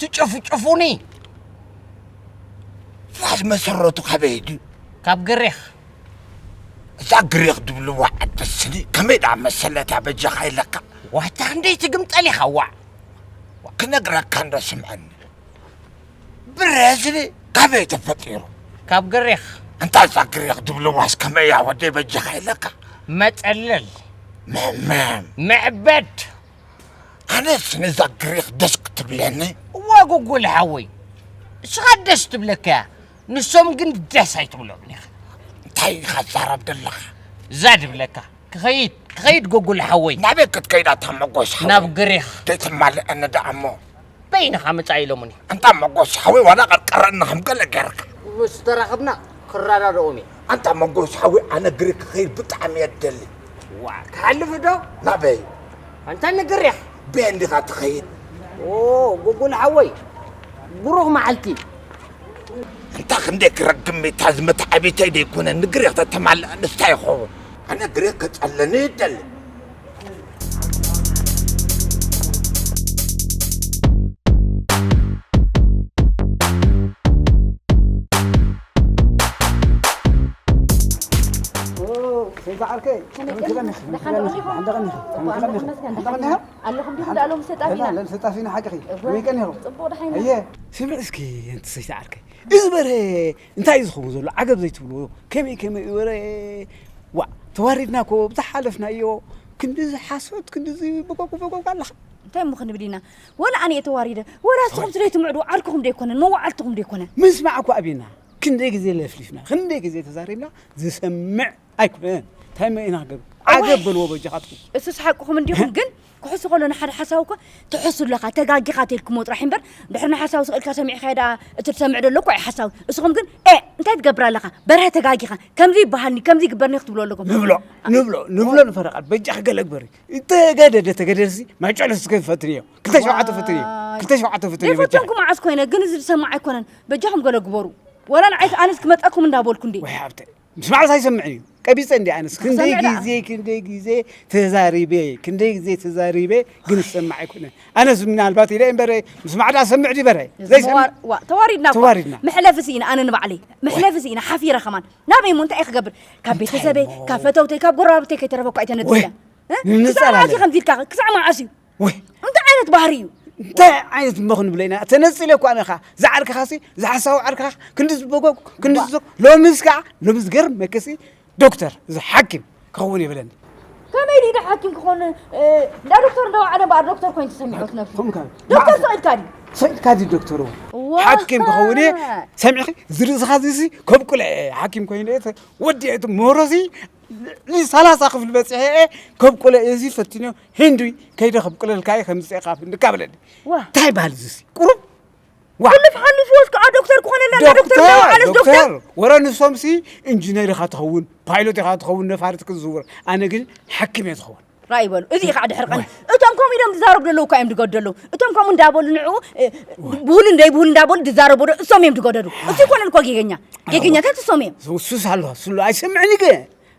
ትጨፍጭፉኒ። ፋስ መሰረቱ ካበይ ድዩ? ካብ ግሪኽ። እዛ ግሪኽ ድብልዋ ዓዲ ስኒ ከመይ ደኣ መሰለታ በጃኻ ኢለካ? ዋታ ክንደይ ትግምጠል ኢኻ ዋዕ። ክነግረካ እንዶ ስምዐኒ። ብረዝሊ ካበይ ተፈጢሩ? ካብ ግሪኽ። ኣንታ እዛ ግሪኽ ድብልዋስ ከመይ እያ ወደይ በጃኻ ኢለካ? መጠለል። መመም። ምዕበድ። ኣነስ ንዛ ግሪኽ ደስ ክትብለኒ። እዋ ጎጎለ ሓወይ እስኻ ደስ ትብለካ እያ ንሶም ግን ደስ ኣይትብሎም ኢኻ። እንታይ ኢኻ ትዛረብ ዘለኻ? እዛ ድብለካ ክኸይድ ክኸይድ ጎጎለ ሓወይ። ናበይ ክትከይድ ኣታ መጎስ ሓወይ? ናብ ግሪኽ። ዘይትማልአኒ ደኣ እሞ። በይንኻ ምጻእ ኢሎምኒ። ኣንታ መጎስ ሓወይ ዋላ ቀርቀረኒ ከም ገለ ጌርካ። ምስ ተራኸብና ክረዳድኦም እየ። ኣንታ መጎስ ሓወይ ኣነ ግሪኽ ክኸይድ ብጣዕሚ እየ ዝደሊ። ዋ ክሓልፍ ዶ? ናበይ? ኣንታ ንግሪኽ። በየን ዲኻ ትኸይድ? ኦ ጎጎል ሓወይ ብሩኽ መዓልቲ። ኣንታ ክንደይ ክረግም እታ ዝመትዓቢተይ ደይኮነ ንግሪኽ ተተማልእ ንስታይ ይኸውን። ኣነ ግሪኽ ከጸለኒ ይደሊ። ሰይዳ ዓርከይ ከመይ ቀኒኺ? ከመይ ቀኒኺ? ከመይ ቀኒኺ? ከመይ ቀኒኺ? ኣለኹም ዲኹም ደኣ ሎምስ ተጣፊእና? ለን ተጣፊእና ሓቅኺ። ከመይ ቀኒኹም? ጽቡቕ ደሓን ኢና። ኣየ ስምዒ እስኪ ኣንቲ ሰይዳ ዓርከይ እዚ በርሀ እንታይ እዩ ዝኸውን ዘሎ? ዓገብ ዘይትብልዎ ከመይ ከመይ እዩ በረ? ዋእ ተዋሪድና እኮ ብዝሓለፍናዮ ክንድዚ ሓሶት ክንድዚ በቆቁ በቆቁ ኣለኻ። እንታይ እሞ ክንብል ኢና? ወላ ኣነ እየ ተዋሪደ ወላ ንስኹም ስለይትምዕዱ ዓርክኹም ዶ ኣይኮነን? መዋዕልትኹም ዶ ኣይኮነን? ምስማዕ እኮ ኣብዩና። ክንደይ ግዜ ለፍሊፍና፣ ክንደይ ግዜ ተዛሪብና ዝሰምዕ ኣይኮነን። እንታይ እሞ ኢና ክገብር? ዓገብ በልዎ በጃኻትኩም። እሱስ ሓቅኹም እንዲኹም፣ ግን ክሕሱ ከሎ ንሓደ ሓሳዊ እኮ ትሕሱ ኣለኻ፣ ተጋጊኻ ተልክሞ ጥራሕ እምበር፣ ድሕሪ ንሓሳዊ ስቕ ኢልካ ሰሚዕካዮ ደኣ እቲ ትሰምዕ ዘሎ እኮ እዩ ሓሳዊ። እስኹም ግን ኤእ እንታይ ትገብር ኣለኻ? በርሀ ተጋጊኻ፣ ከምዚ ይበሃልኒ፣ ከምዚ ይግበርኒ ክትብሉ ኣለኩም። ንብሎ ንብሎ ንብሎ ንፈረቓል በጃኺ ገለ ግበሪ። ተገደደ ተገደደሲ ማይ ጨለስ እስከ ፈትንዮ። ክልተ ሸውዓተ ፈትንዮ። ክልተ ሸውዓተ ፈትንዮ በጃኺ። ዘይፈተንኩ መዓስ ኮይነ፣ ግን እዚ ዝሰማዕ ኣይኮነን። በጃኹም ገለ ግበሩ። ወላ ንዓይስ ኣነስ ክመጸኩም እንዳበልኩ እንዴ። ወይ ሓብተ ምስ መዓስ ኣይሰምዕን እዩ ቀቢፀ እንዲ ኣነስ ክንደይ ግዜ ክንደይ ግዜ ተዛሪበ ክንደይ ግዜ ተዛሪበ ግን ዝሰማዕ ኣይኮነ ኣነስ ምናልባት ኢለ እምበረ ምስ ማዕዳ ሰምዕ ዲበረ ዘይሰምዕ ተዋሪድና ተዋሪድና መሕለፊ ስኢና ኣነ ንባዕለይ መሕለፊ ስኢና ሓፊረ ከማን ናበይ ሞ እንታይ ክገብር ካብ ቤተሰበይ ካብ ፈተውተይ ካብ ጎረባብተይ ከይተረፈ እኳ ኣይተነፅለ ክሳዕ መዓስ ከምዚ ኢልካ ክሳዕ መዓስ እዩ ወይ እንታይ ዓይነት ባህሪ እዩ? እንታይ ዓይነት እሞ ክንብሎ ኢና? ተነጺለ እኳ ኣነ ኸዓ ዝዓርክኻሲ ዝሓሳዊ ዓርክኻ ክንዲ ዝበጎጉ ክንዲ ዝዘጉ ሎምስ ከዓ ሎምስ ገርመክሲ ዶክተር እዚ ሓኪም ክኸውን የብለኒ። ከመይ ኢሉ ሓኪም ክኾን እንዳ ዶክተር እንዳ ወዓለ እምበኣር ዶክተር ኮይኑ ተሰሚዑ ክነብሱ ከምኡ ካብ ዶክተር ሰቕ ኢልካ ድዩ? ሰቕ ኢልካ ድዩ ዶክተር እውን ሓኪም ክኸውን እየ ሰሚዕኺ ዝርእስኻ እዚ ከብቁለ እየ ሓኪም ኮይኑ እየ ወዲ እየ እቲ ምህሮሲ ልዕሊ ሰላሳ ክፍሊ በፂሐ እየ ከብቁለ እየ እዚ ፈቲነ ሂንዲ ከይደ ከብቁለልካ እየ ከምፅእካ ኣብ ህንዲ እካ በለኒ እንታይ በሃል እዚሲ ቁሩብ ዋ ሕሉፍ ሓሊፍዎስ ከዓ ዶክተር ክኾነላ እንዳ ዶክተር እንዳ ወዓለስ ዶክተር ወረ ንሶምሲ ኢንጂነር ኢኻ ትኸውን ፓይሎት ኢኻ ትኸውን ነፋሪት ክትዝውር ኣነ ግን ሓኪም እየ ዝኸውን ራእይ በሉ እዚ ከዓ ድሕሪ ቀን እቶም ከምኡ ኢሎም ዝዛረቡ ዘለዉ እኳ እዮም ዝገደሉ እቶም ከምኡ እንዳበሉ ንዕኡ ብሁሉ እንደይብሁሉ እንዳበሉ ዝዛረቡ ዶ እሶም እዮም ዝገደዱ እሱ ይኮነን እኮ ጌገኛ ጌገኛታት እሶም እዮም ሱስ ኣለዋ ስሉ ኣይሰምዕን ገ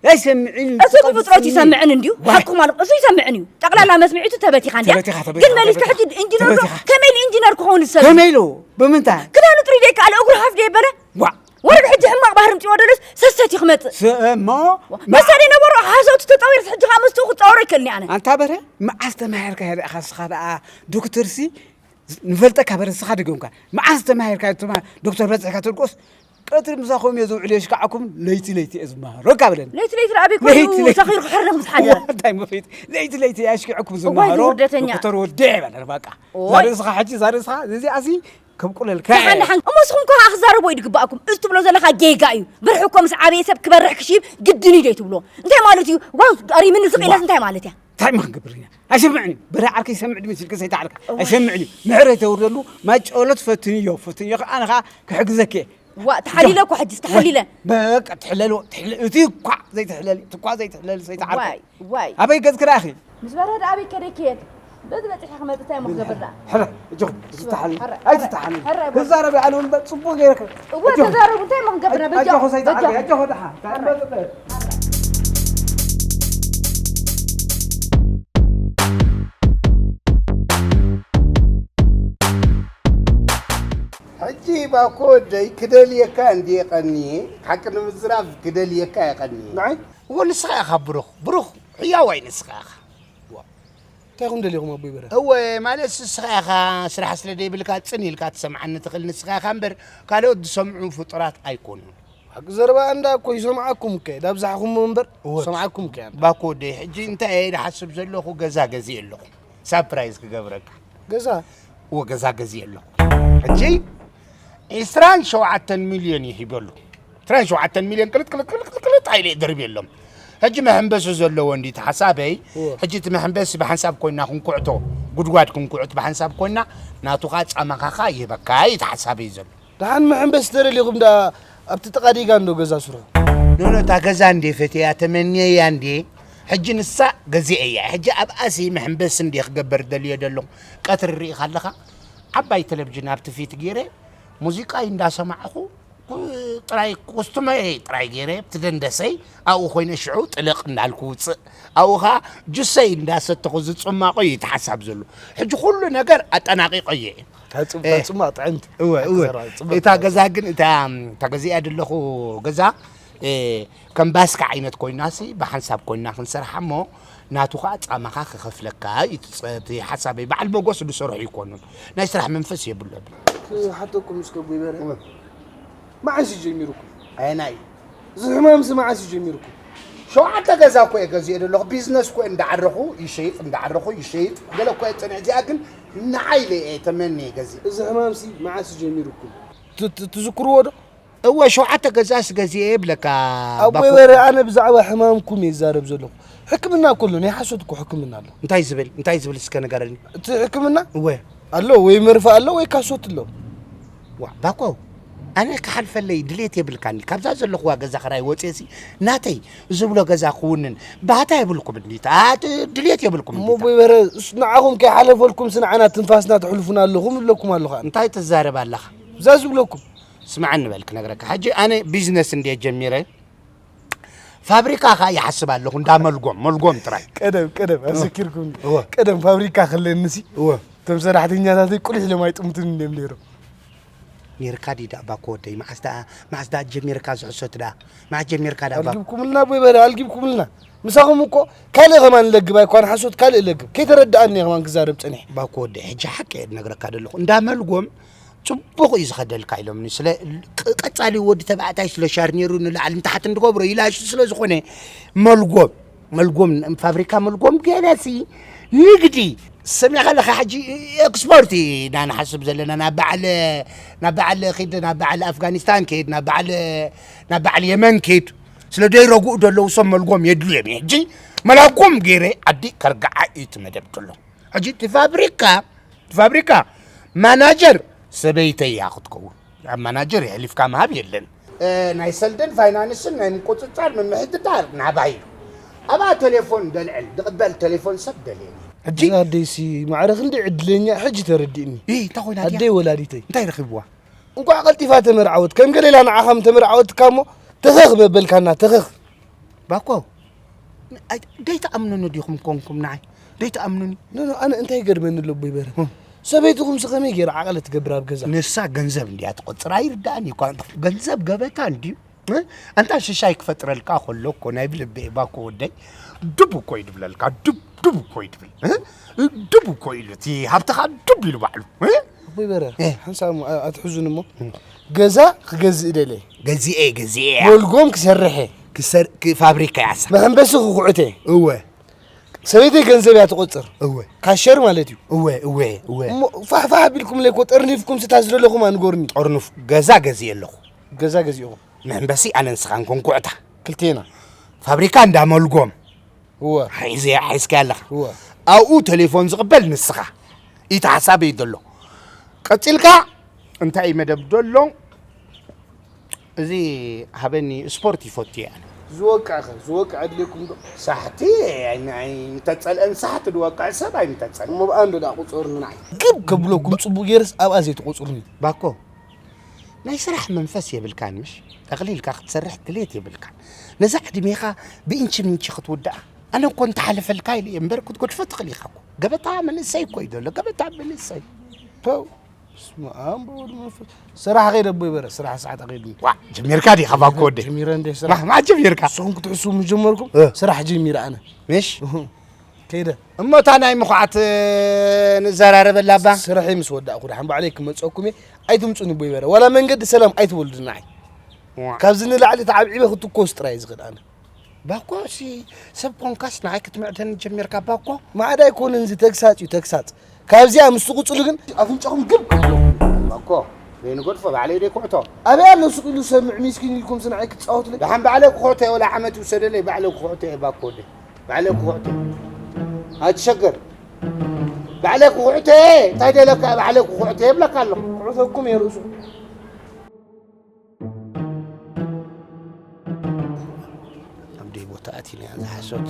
ኣይሰምዕን እዩ። እሱ ብፍጥረቱ ይሰምዕን እንድዩ። ሓቅኹም ኣለኹም። እሱ ይሰምዕን እዩ። ጠቕላላ መስምዒቱ ተበቲኻ እንድያ። ተበቲኻ፣ ተበቲኻ፣ ግን መሊስካ ተበቲኻ። ሕጂ ኢንጂነር ዶ? ተበቲኻ። ከመይ ኢሉ ኢንጂነር ክኸውን ዝሰብ? ከመይ ኢሉ? ብምንታይ? ክዳኑ ጥሩይ ደይከኣለ እግሩ ሃፍ ደየበለ? ዋእ! ወረግ ሕጂ ሕማቕ ባህሪ ምጽዎ ደለስ ሰሰት እዩ ክመጽእ። ስእሞ መሰለይ ነበሩ ሓሶት ተጻዊርስ ሕጂ ከዓ መስትኡ ክጻወሮ ይከልኒ ኣነ። ኣንታ በረ መዓስ ተማሂርካ ሄደ ኢኻ ንስኻ ደኣ ዶክተርሲ ንፈልጠካ በረ ንስኻ ደገምካ መዓስ ተማሂርካ ትማ ዶክተር በጽሕካ ትልቆስ ቀትሪ ምሳኹም እየ ዝውዕል የሽካዕኩም ለይቲ ለይቲ እየ ዝመሃረካ በለኒ። ለይቲ ለይቲ ኣበይ ኮይኑ ለይቲ ለይቲ። ሰኺሩ ክሕረም ምስ ሓደ። እንታይ መፍሪት ለይቲ ለይቲ እየ ኣሽኪዕኩም ዝመሃሮ ውርደተኛ። ዶክተር ወዲዕ በለ በቃ። ኦይ። ዛርእስኻ ሕጂ ዛርእስኻ እዚ ኣሲ ከም ቁለልካ ደሓን ደሓን እሞ ንስኹም ከ ክዛረቦ እዩ ድግባእኩም። እዚ ትብሎ ዘለኻ ጌጋ እዩ። ብርሒ እኮ ምስ ዓበየ ሰብ ክበርሕ ክሽይብ ግድን እዩ ዶ ትብሎ? እንታይ ማለት እዩ? ዋው ኣሪምኒ ዝኽኢለስ እንታይ ማለት እያ? እንታይ ማ ክንገብር ኢና ኣይሰምዕን እዩ በረ ዓርከይ ይሰምዕ ድመ ሲልከ ሰይተዓልካ ኣይሰምዕን እዩ ምሕረት የውርደሉ ማጨሎት ፈትንዮ ፈትንዮ ከዓ ኣነ ከዓ ክሕግዘክ እየ ዋ ተሓሊለ እኮ ሕጅስ ተሓሊለ። በቃ ትሕለል ትሕለል እቲ እኳ ዘይትሕለል እቲ እኳ ዘይትሕለል ሰይተዓልካ ዋይ ዋይ ኣበይ ገጽ ክረኣኺ ምስ በረድ ኣበይ ከደ ይከየድ በዚ በፂሐ ክመፅእ እንታይ እሞ ክገብር ደኣ? ሕረ እጆ ትትሓል ሕረ፣ ኣይትትሓል ሕረ፣ ክዛረብ ኣነ እውን ፅቡቅ ገይረክ እወ ተዛረቡ እንታይ እሞ ክንገብር ደኣ? በጃ ኣጆኹ ሰይተዓልካ በጃ ኣጆኹ ደሓ ሕጂ ባኮ ወደይ ክደልየካ እንድየ ቀንየ፣ ሓቂ ንምዝራብ ክደልየካ እየ ቀንየ። ንዓይ? እወ ንስኻ ኢኻ ብሩኽ፣ ብሩኽ ሕያዋይ ንስኻ ኢኻ። እንታይ ኹም ደሊኹም ኣቦይ በረ? እወ ማለት ንስኻ ኢኻ ስራሕ ስለ ደይብልካ ጽን ኢልካ ትሰምዓኒ ትኽእል ንስኻ ኢኻ እምበር ካልኦት ዝሰምዑ ፍጡራት ኣይኮኑን። ሓቂ ዘረባ እንዳ እኮ ይሰምዓኩም እከ ዳብዛሕኹም እምበር እወ። ይሰምዓኩም እከ ኣንዳ። ባኮ ወደይ ሕጂ እንታይ እየ ዝሓስብ ዘለኹ ገዛ ገዚእ ኣለኹ ሳፕራይዝ ክገብረካ። ገዛ እወ ገዛ ገዚአ ኣለኹ። ሕጂ ዒስራን ሸውዓተን ሚልዮን ይሂበሉ። ዒስራን ሸውዓተን ሚልዮን ቅልጥ ቅልጥ ቅልጥ ቅልጥ ቅልጥ ኣይለ ደርብየሎም። ሕጂ መሐንበሲ ዘለዎ እንዲ ተሓሳበይ እወ። ሕጂ እቲ መሐንበሲ ብሓንሳብ ኮይና ክንኩዕቶ ጉድጓድ ክንኩዕት ብሓንሳብ ኮይና ናቱኻ ጻማኻኻ ይህበካ እዩ ተሓሳበይ ዘሎ። ደሓን መሐንበሲ ተደሊኹም ደኣ ኣብቲ ጥቓ ዲጋ እንዶ ገዛ ስርሑ። ኖኖ እታ ገዛ እንዴ ፈትያ ተመንየያ እንዴ ሕጂ ንሳ ገዚአ እያ ሕጂ ኣብኣሲ መሐንበሲ እንዴ ክገበር ደልዮ ደለኹ ቀትሪ ርኢኻ ኣለኻ ዓባይ ተለብጅን ኣብቲ ፊት ገይረ ሙዚቃይ እንዳሰማዕኹ ጥራይ ኮስቱመይ ጥራይ ገይረ ኣብቲ ደንደሰይ ኣብኡ ኮይነ ሽዑ ጥልቕ እንዳልኩ ውፅእ ኣብኡ ኸዓ ጁሰይ እንዳሰተኹ ዝፅማቖ እዩ እቲ ሓሳብ ዘሎ ሕጂ ኩሉ ነገር ኣጠናቒቐዮ እየ ታጽማቕ ጥዕምቲ እወ እወ እታ ገዛ ግን እታ እታ ገዚኣ ዘለኹ ገዛ ከም ባስካ ዓይነት ኮይናሲ ብሓንሳብ ኮይና ክንሰርሓ እሞ ናቱ ከዓ ፃማኻ ክኸፍለካ እዩ እቲ ሓሳበይ በዓል መጎስ ዝሰርሑ ይኮኑን ናይ ስራሕ መንፈስ የብሎምን ሓተኩም እስከ ጎይበረ መዓስ እዩ ጀሚርኩም ኣየናይ እዚ ሕማም እዚ መዓስ እዩ ጀሚርኩም ሸውዓተ ገዛ እኮ እየ ገዚኦ ዘለኹ ቢዝነስ እኮ እንዳዓረኹ ይሸይጥ እንዳዓረኹ ይሸይጥ ገለ እኮ እየ ፀኒዐ እዚኣ ግን ንዓይ ኢለ እየ ተመንየ ገዚአ እዚ ሕማም ሲ መዓስ እዩ ጀሚርኩም ትዝክርዎ ዶ እወ ሸውዓተ ገዛስ ገዚአ እየ ይብለካ ኣቦይ በረ ኣነ ብዛዕባ ሕማምኩም እየ ዝዛረብ ዘለኹ ሕክምና እኮ ኣሎ ናይ ሓሶት እኮ ሕክምና ኣሎ እንታይ ዝብል እንታይ ዝብል እስከ ንገረኒ እቲ ሕክምና እወ ኣሎ ወይ መርፌ ኣሎ ወይ ካሶት ኣሎ ዋ ባኮ ኣነ ክሓልፈለይ ድሌት የብልካኒ ካብዛ ዘለኹዋ ገዛ ኽራይ ወፅየሲ ናተይ ዝብሎ ገዛ ክውንን ባህታ የብልኩም እንዲ ድሌት የብልኩም እሞ እንዲ ቦይ በረ ንዓኹም ከይሓለፈልኩም ስንዓና ትንፋስና ትሕልፉና ኣለኹም ይብለኩም ኣለኹ ኣነ እንታይ ትዛረብ ኣለኻ እዛ ዝብለኩም ስምዓኒ በል ክነግረካ ሕጂ ኣነ ቢዝነስ እንድየ ጀሚረ ፋብሪካ ከዓ ይሓስብ ኣለኹ እንዳ መልጎም መልጎም ጥራይ ቀደም ቀደም ኣዘኪርኩም እወ። ቀደም ፋብሪካ ከለንሲ እወ። እቶም ሰራሕተኛታተይ ቁልሕ ኢሎም ኣይጥምቱን እዮም ነይሮም ኔርካ ድዩ ዳኣ ባኮ ወደይ መዓስ ደኣ መዓስ ደኣ ጀሚርካ ዝሕሶት ደኣ መዓስ ጀሚርካ ደኣ ባኮ ኣልጊብኩምልና ኣቦይ በለ ኣልጊብኩምልና ምሳኹም እኮ ካልእ ከማን ለግብ ኣይኳን ሓሶት ካልእ ለግብ ከይተረድኣኒ እየ ከማን ክዛረብ ፀኒሐ ባኮ ወደይ ሕጂ ሓቂ እየ ዝነግረካ ዘለኹ እንዳ መልጎም ፅቡቕ እዩ ዝኸደልካ ኢሎምኒ ስለ ቅ- ቀፃሊ ወዲ ተባዕታይ ስለ ሻርኔሩ ንላዕሊ ንታሕቲ እንድገብሮ ይላሽ ስለ ዝኾነ መልጎም መልጎም ፋብሪካ መልጎም ገለሲ ንግዲ ሰሚኻ ኣለኻ ሕጂ ኤክስፖርት ኢና ንሓስብ ዘለና ናብ በዓል ናብ በዓል ኪድ ናብ በዓል ኣፍጋኒስታን ኪድ ናብ በዓል ናብ በዓል የመን ኪድ ስለ ደይረግኡ ደለዉ ሰብ መልጎም የድልዮም እዩ ሕጂ መላጎም ገይረ ዓዲ ከርግዓ እዩ እቲ መደብ ደሎ ሕጂ እቲ ፋብሪካ እቲ ፋብሪካ ማናጀር ሰበይተይ እያ ክትከውን ኣብ ማናጀር የሕሊፍካ ምሃብ የለን ናይ ሰልድን ፋይናንስን ናይ ምቁፅፃር ምምሕድዳር ናባይ እዩ ኣብኣ ቴሌፎን ደልዕል ዝቕበል ቴሌፎን ሰብ ደልየኒ ሕጂ እዛ ኣደይሲ ማዕረ ክንደይ ዕድለኛ ሕጂ ተረዲእኒ ይህ እንታይ ኮይና ድያ ኣደይ ወላዲተይ እንታይ ረኺብዋ እንኳዕ ቀልጢፋ ተመርዓወት ከም ገሌላ ንዓኻ ምተመርዓወትካ እሞ ተኸኽ መበልካና ተኸኽ ባኮ ደይትኣምኑኒ ዲኹም ኮንኩም ንዓይ ደይትኣምኑኒ ኖ ኖ ኣነ እንታይ ይገርመኒ ኣሎ ቦይ በረ ሰበይትኹምስ ከመይ ገይራ ዓቐለ ትገብር ኣብ ገዛ? ንሳ ገንዘብ እንድያ ትቆጽር፣ ኣይርድኣን እዩ እኳ። ገንዘብ ገበታ እንድዩ። እ? ኣንታ ሽሻይ ክፈጥረልካ ከሎ እኮ ናይ ብልቢ እባ እኮ ወደይ ዱብ እኮ እዩ ድብለልካ። ዱብ፣ ዱብ እኮ እዩ ድብል። እ? ዱብ እኮ ኢሉ፣ እቲ ሃብትኻ ዱብ ኢሉ ባዕሉ። እ? ኣቦይ በረ፣ እ። ሓንሳብ እሞ፣ ኣ-፣ ኣትሕዙን እሞ። እ። ገዛ ክገዝእ ደልየ። ገዚኤ፣ ገዚኤ። ሞልጎም ክሰርሕ እየ። ክሰር-፣ ክ-፣ ፋብሪካ ያሳ። መሐንበሲ ክኹዕት እየ። እወ። ሰበይተይ ገንዘብ እያ ትቆጽር። እወ። ካሸር ማለት እዩ። እወ፣ እወ፣ እወ። እሞ ፋሕ ፋሕ ኣቢልኩምለይ እኮ፣ ጠርኒፍኩም ስታ ዝደለኹም ኣንጎርኒ። ጠርኑፍ ገዛ ገዚኤ ኣለኹ። ገዛ ገዚእኹም። መሐንበሲ ኣነ ንስኻን ኮንኩዕታ። ክልቴና። ፋብሪካ እንዳ ሞልጎም። እወ። ሒዘያ፣ ሒዝካያ ኣለኻ። እወ። ኣብኡ ቴሌፎን ዝቕበል ንስኻ። ኢቲ ሓሳበይ ዘሎ። ቀጺልካ እንታይ እዩ መደብ ዘሎ? እዚ ሃበኒ፣ ስፖርት ይፈቱ እየ ኣነ። ዝወቅዕኸ? ዝወቅዕ ኣድልየኩም ዶ? ሳሕቲ፣ ኣይ፣ ኣይ፣ እንተጸልአን ሳሕቲ ዝወቅዕ ሰብ ኣይምተጸልአን። እሞ ብኣንዶ ደኣ ቁጸሩኒ ንዓይ። ግብ ከብለኩም ጽቡቕ ገይርስ ኣብኣ ዘይትቆጽሩኒ። ባኮ፣ ናይ ስራሕ መንፈስ የብልካን ምሽ? ጠቕሊልካ ክትሰርሕ ድሌት የብልካን። ነዛ ዕድሜኻ ብኢንቺ ምንቺ ክትውድኣ። ኣነ እኮ እንተሓለፈልካ ኢለ እየ እምበር ክትገድፎ ትኽእል ኢኻ እኮ። ገበታ መንእሰይ እኮ እዩ ዘሎ፣ ገበታ መንእሰይ። ፐው፣ በስመ ኣብ ወወልድ ወመንፈስ። ስራሕ ከይደ ኣቦይ በረ፣ ስራሕ ሰዓት ኣኸይድኒ። ዋ፣ ጀሚርካ ዲኻ ባኮ ወደይ? ጀሚረ እንደ ስራሕ። ማ-፣ ማ ጀሚርካ? ንስኹም ክትሕስቡ ምስ ጀመርኩም እ። ስራሕ ጀሚረ ኣነ። ምሽ? እሁ። ከይደ። እሞ እታ ናይ ምኹዓት ንዘራረበላ እባ? ስራሐይ ምስ ወዳእኩ ደሓን ባዕለይ ክመጸኩም እየ። ኣይትምጹኒ ኣቦይ በረ። ዋላ መንገዲ ሰላም ኣይትበሉ ንዓይ። ዋ። ካብዚ ንላዕሊ ተዓብዒበ ክትኮስ ጥራይ ዝኽእል ኣነ። ባኮ ሲ ሰብ ኮንካስ ንዓይ ክትምዕደኒ ጀሚርካ ባኮ? ማዕዳ ኣይኮነን፣ እዚ ተግሳጽ እዩ፣ ተግሳጽ። ካብዚኣ ምስ ትቕጽሉ ግን ኣፍንጫኹም ግብ ክትብሉ። ባኮ፣ ዘይንገድፎ ባዕለይ ደይ ኩዕቶ። ኣበይ ኣሎ ስቕ ኢሉ ሰምዕ ሚስኪን ኢልኩምስ ንዓይ ክትጻወቱለይ? ደሓን ባዕለይ ክኹዕቶ እየ፣ ወላ ዓመት ይውሰደለይ፣ ባዕለይ ክኹዕቶ እየ ባኮ ወደይ። ባዕለይ ክኹዕቶ እየ። ኣይትሸገር። ባዕለይ ክኹዕቶ እየ። እንታይ ደለካ? ባዕለይ ክኹዕቶ እየ እብለካ ኣለኹ። ክዑተኩም እየ ርእሱ። ኣብ ደይ ቦታ ኣቲና እያ ዝሓሶት።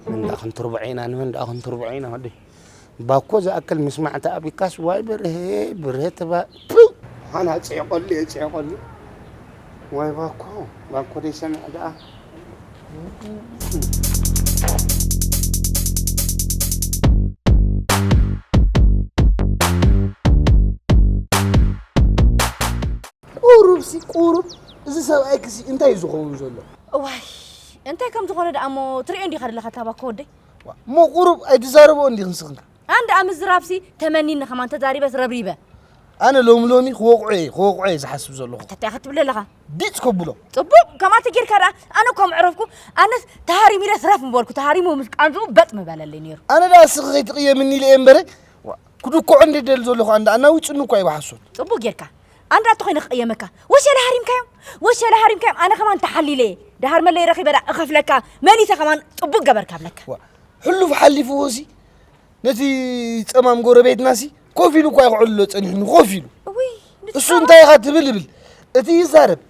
ንመን ደኣ ክንትርብዖ ኢና፣ ንመን ደኣ ክንትርብዖ ኢና ወደይ? ባኮ ዝኣክል ምስማዕ ተኣቢካስ፣ ዋይ ብርሄ፣ ብርሄ ተባ-፣ ፑ! ሃና ጽዒቐሉ እየ፣ ጽዒቐሉ። ዋይ ባኮ፣ ባኮ ደይ ሰምዕ ደኣ። ቁሩብሲ፣ ቁሩብ፣ እዚ ሰብኣይክሲ እንታይ እዩ ዝኸውን ዘሎ? እዋይ፣ እንታይ ከም ዝኾነ ደኣ እሞ ትርእዮ እንዲኻ ዘለኻ፣ እታ ባኮ ወደይ። ዋ፣ እሞ ቁሩብ ኣይትዛረብኦ እንዲኺ ንስኽንከ? ኣነ ደኣ ምዝራብሲ ተመኒኒ ከማን ተዛሪበስ ረብሪበ። ኣነ ሎሚ ሎሚ ክወቕዖ እየ፣ ክወቕዖ እየ ዝሓስብ ዘለኹ። እንታይ ኢኻ ትብል ዘለኻ? ዲጽ ከብሎ። ጽቡቕ፣ ከምኣ ተጌርካ ደኣ ኣነ እኮ ምዕረፍኩ፣ ኣነስ ተሃሪሙ ኢለ ስረፍ ምበልኩ፣ ተሃሪሙ ምስ ቃንዝኡ በጥ ምበለለይ ነይሩ። ኣነ ደኣ እስኺ ከይትቕየምኒ ኢለ እየ እምበረ፣ ዋ፣ ክድክዖ እንደ ደል ዘለኹ ኣንዳ ኣናዊጹኒ እኮ እዩ ብሓሶት። ጽቡቕ ጌርካ። ኣንዳ እቶ ኮይነ ክቕየመካ። ወሸለ ሃሪምካዮም፣ ወሸለ ሃሪምካዮም፣ ኣነ ከማን ተሓሊለ እየ። ደሃር መለይ ረኺበ ደኣ እኸፍለካ፣ መሊሰ ከማን ጽቡቕ ገበርካ እብለካ። ዋ፣ ሕሉፍ ሓሊፍዎ ሲ፣ ነቲ ጸማም ጎረቤትናሲ ኮፍ ኢሉ እኳ እዩ ክዕልሎ ጸኒሑኒ፣ ኮፍ ኢሉ። እውይ፣ ነቲ እሱ ጸማም እንታይ ኢኻ ትብል ይብል፣ እቲ ይዛረብ፣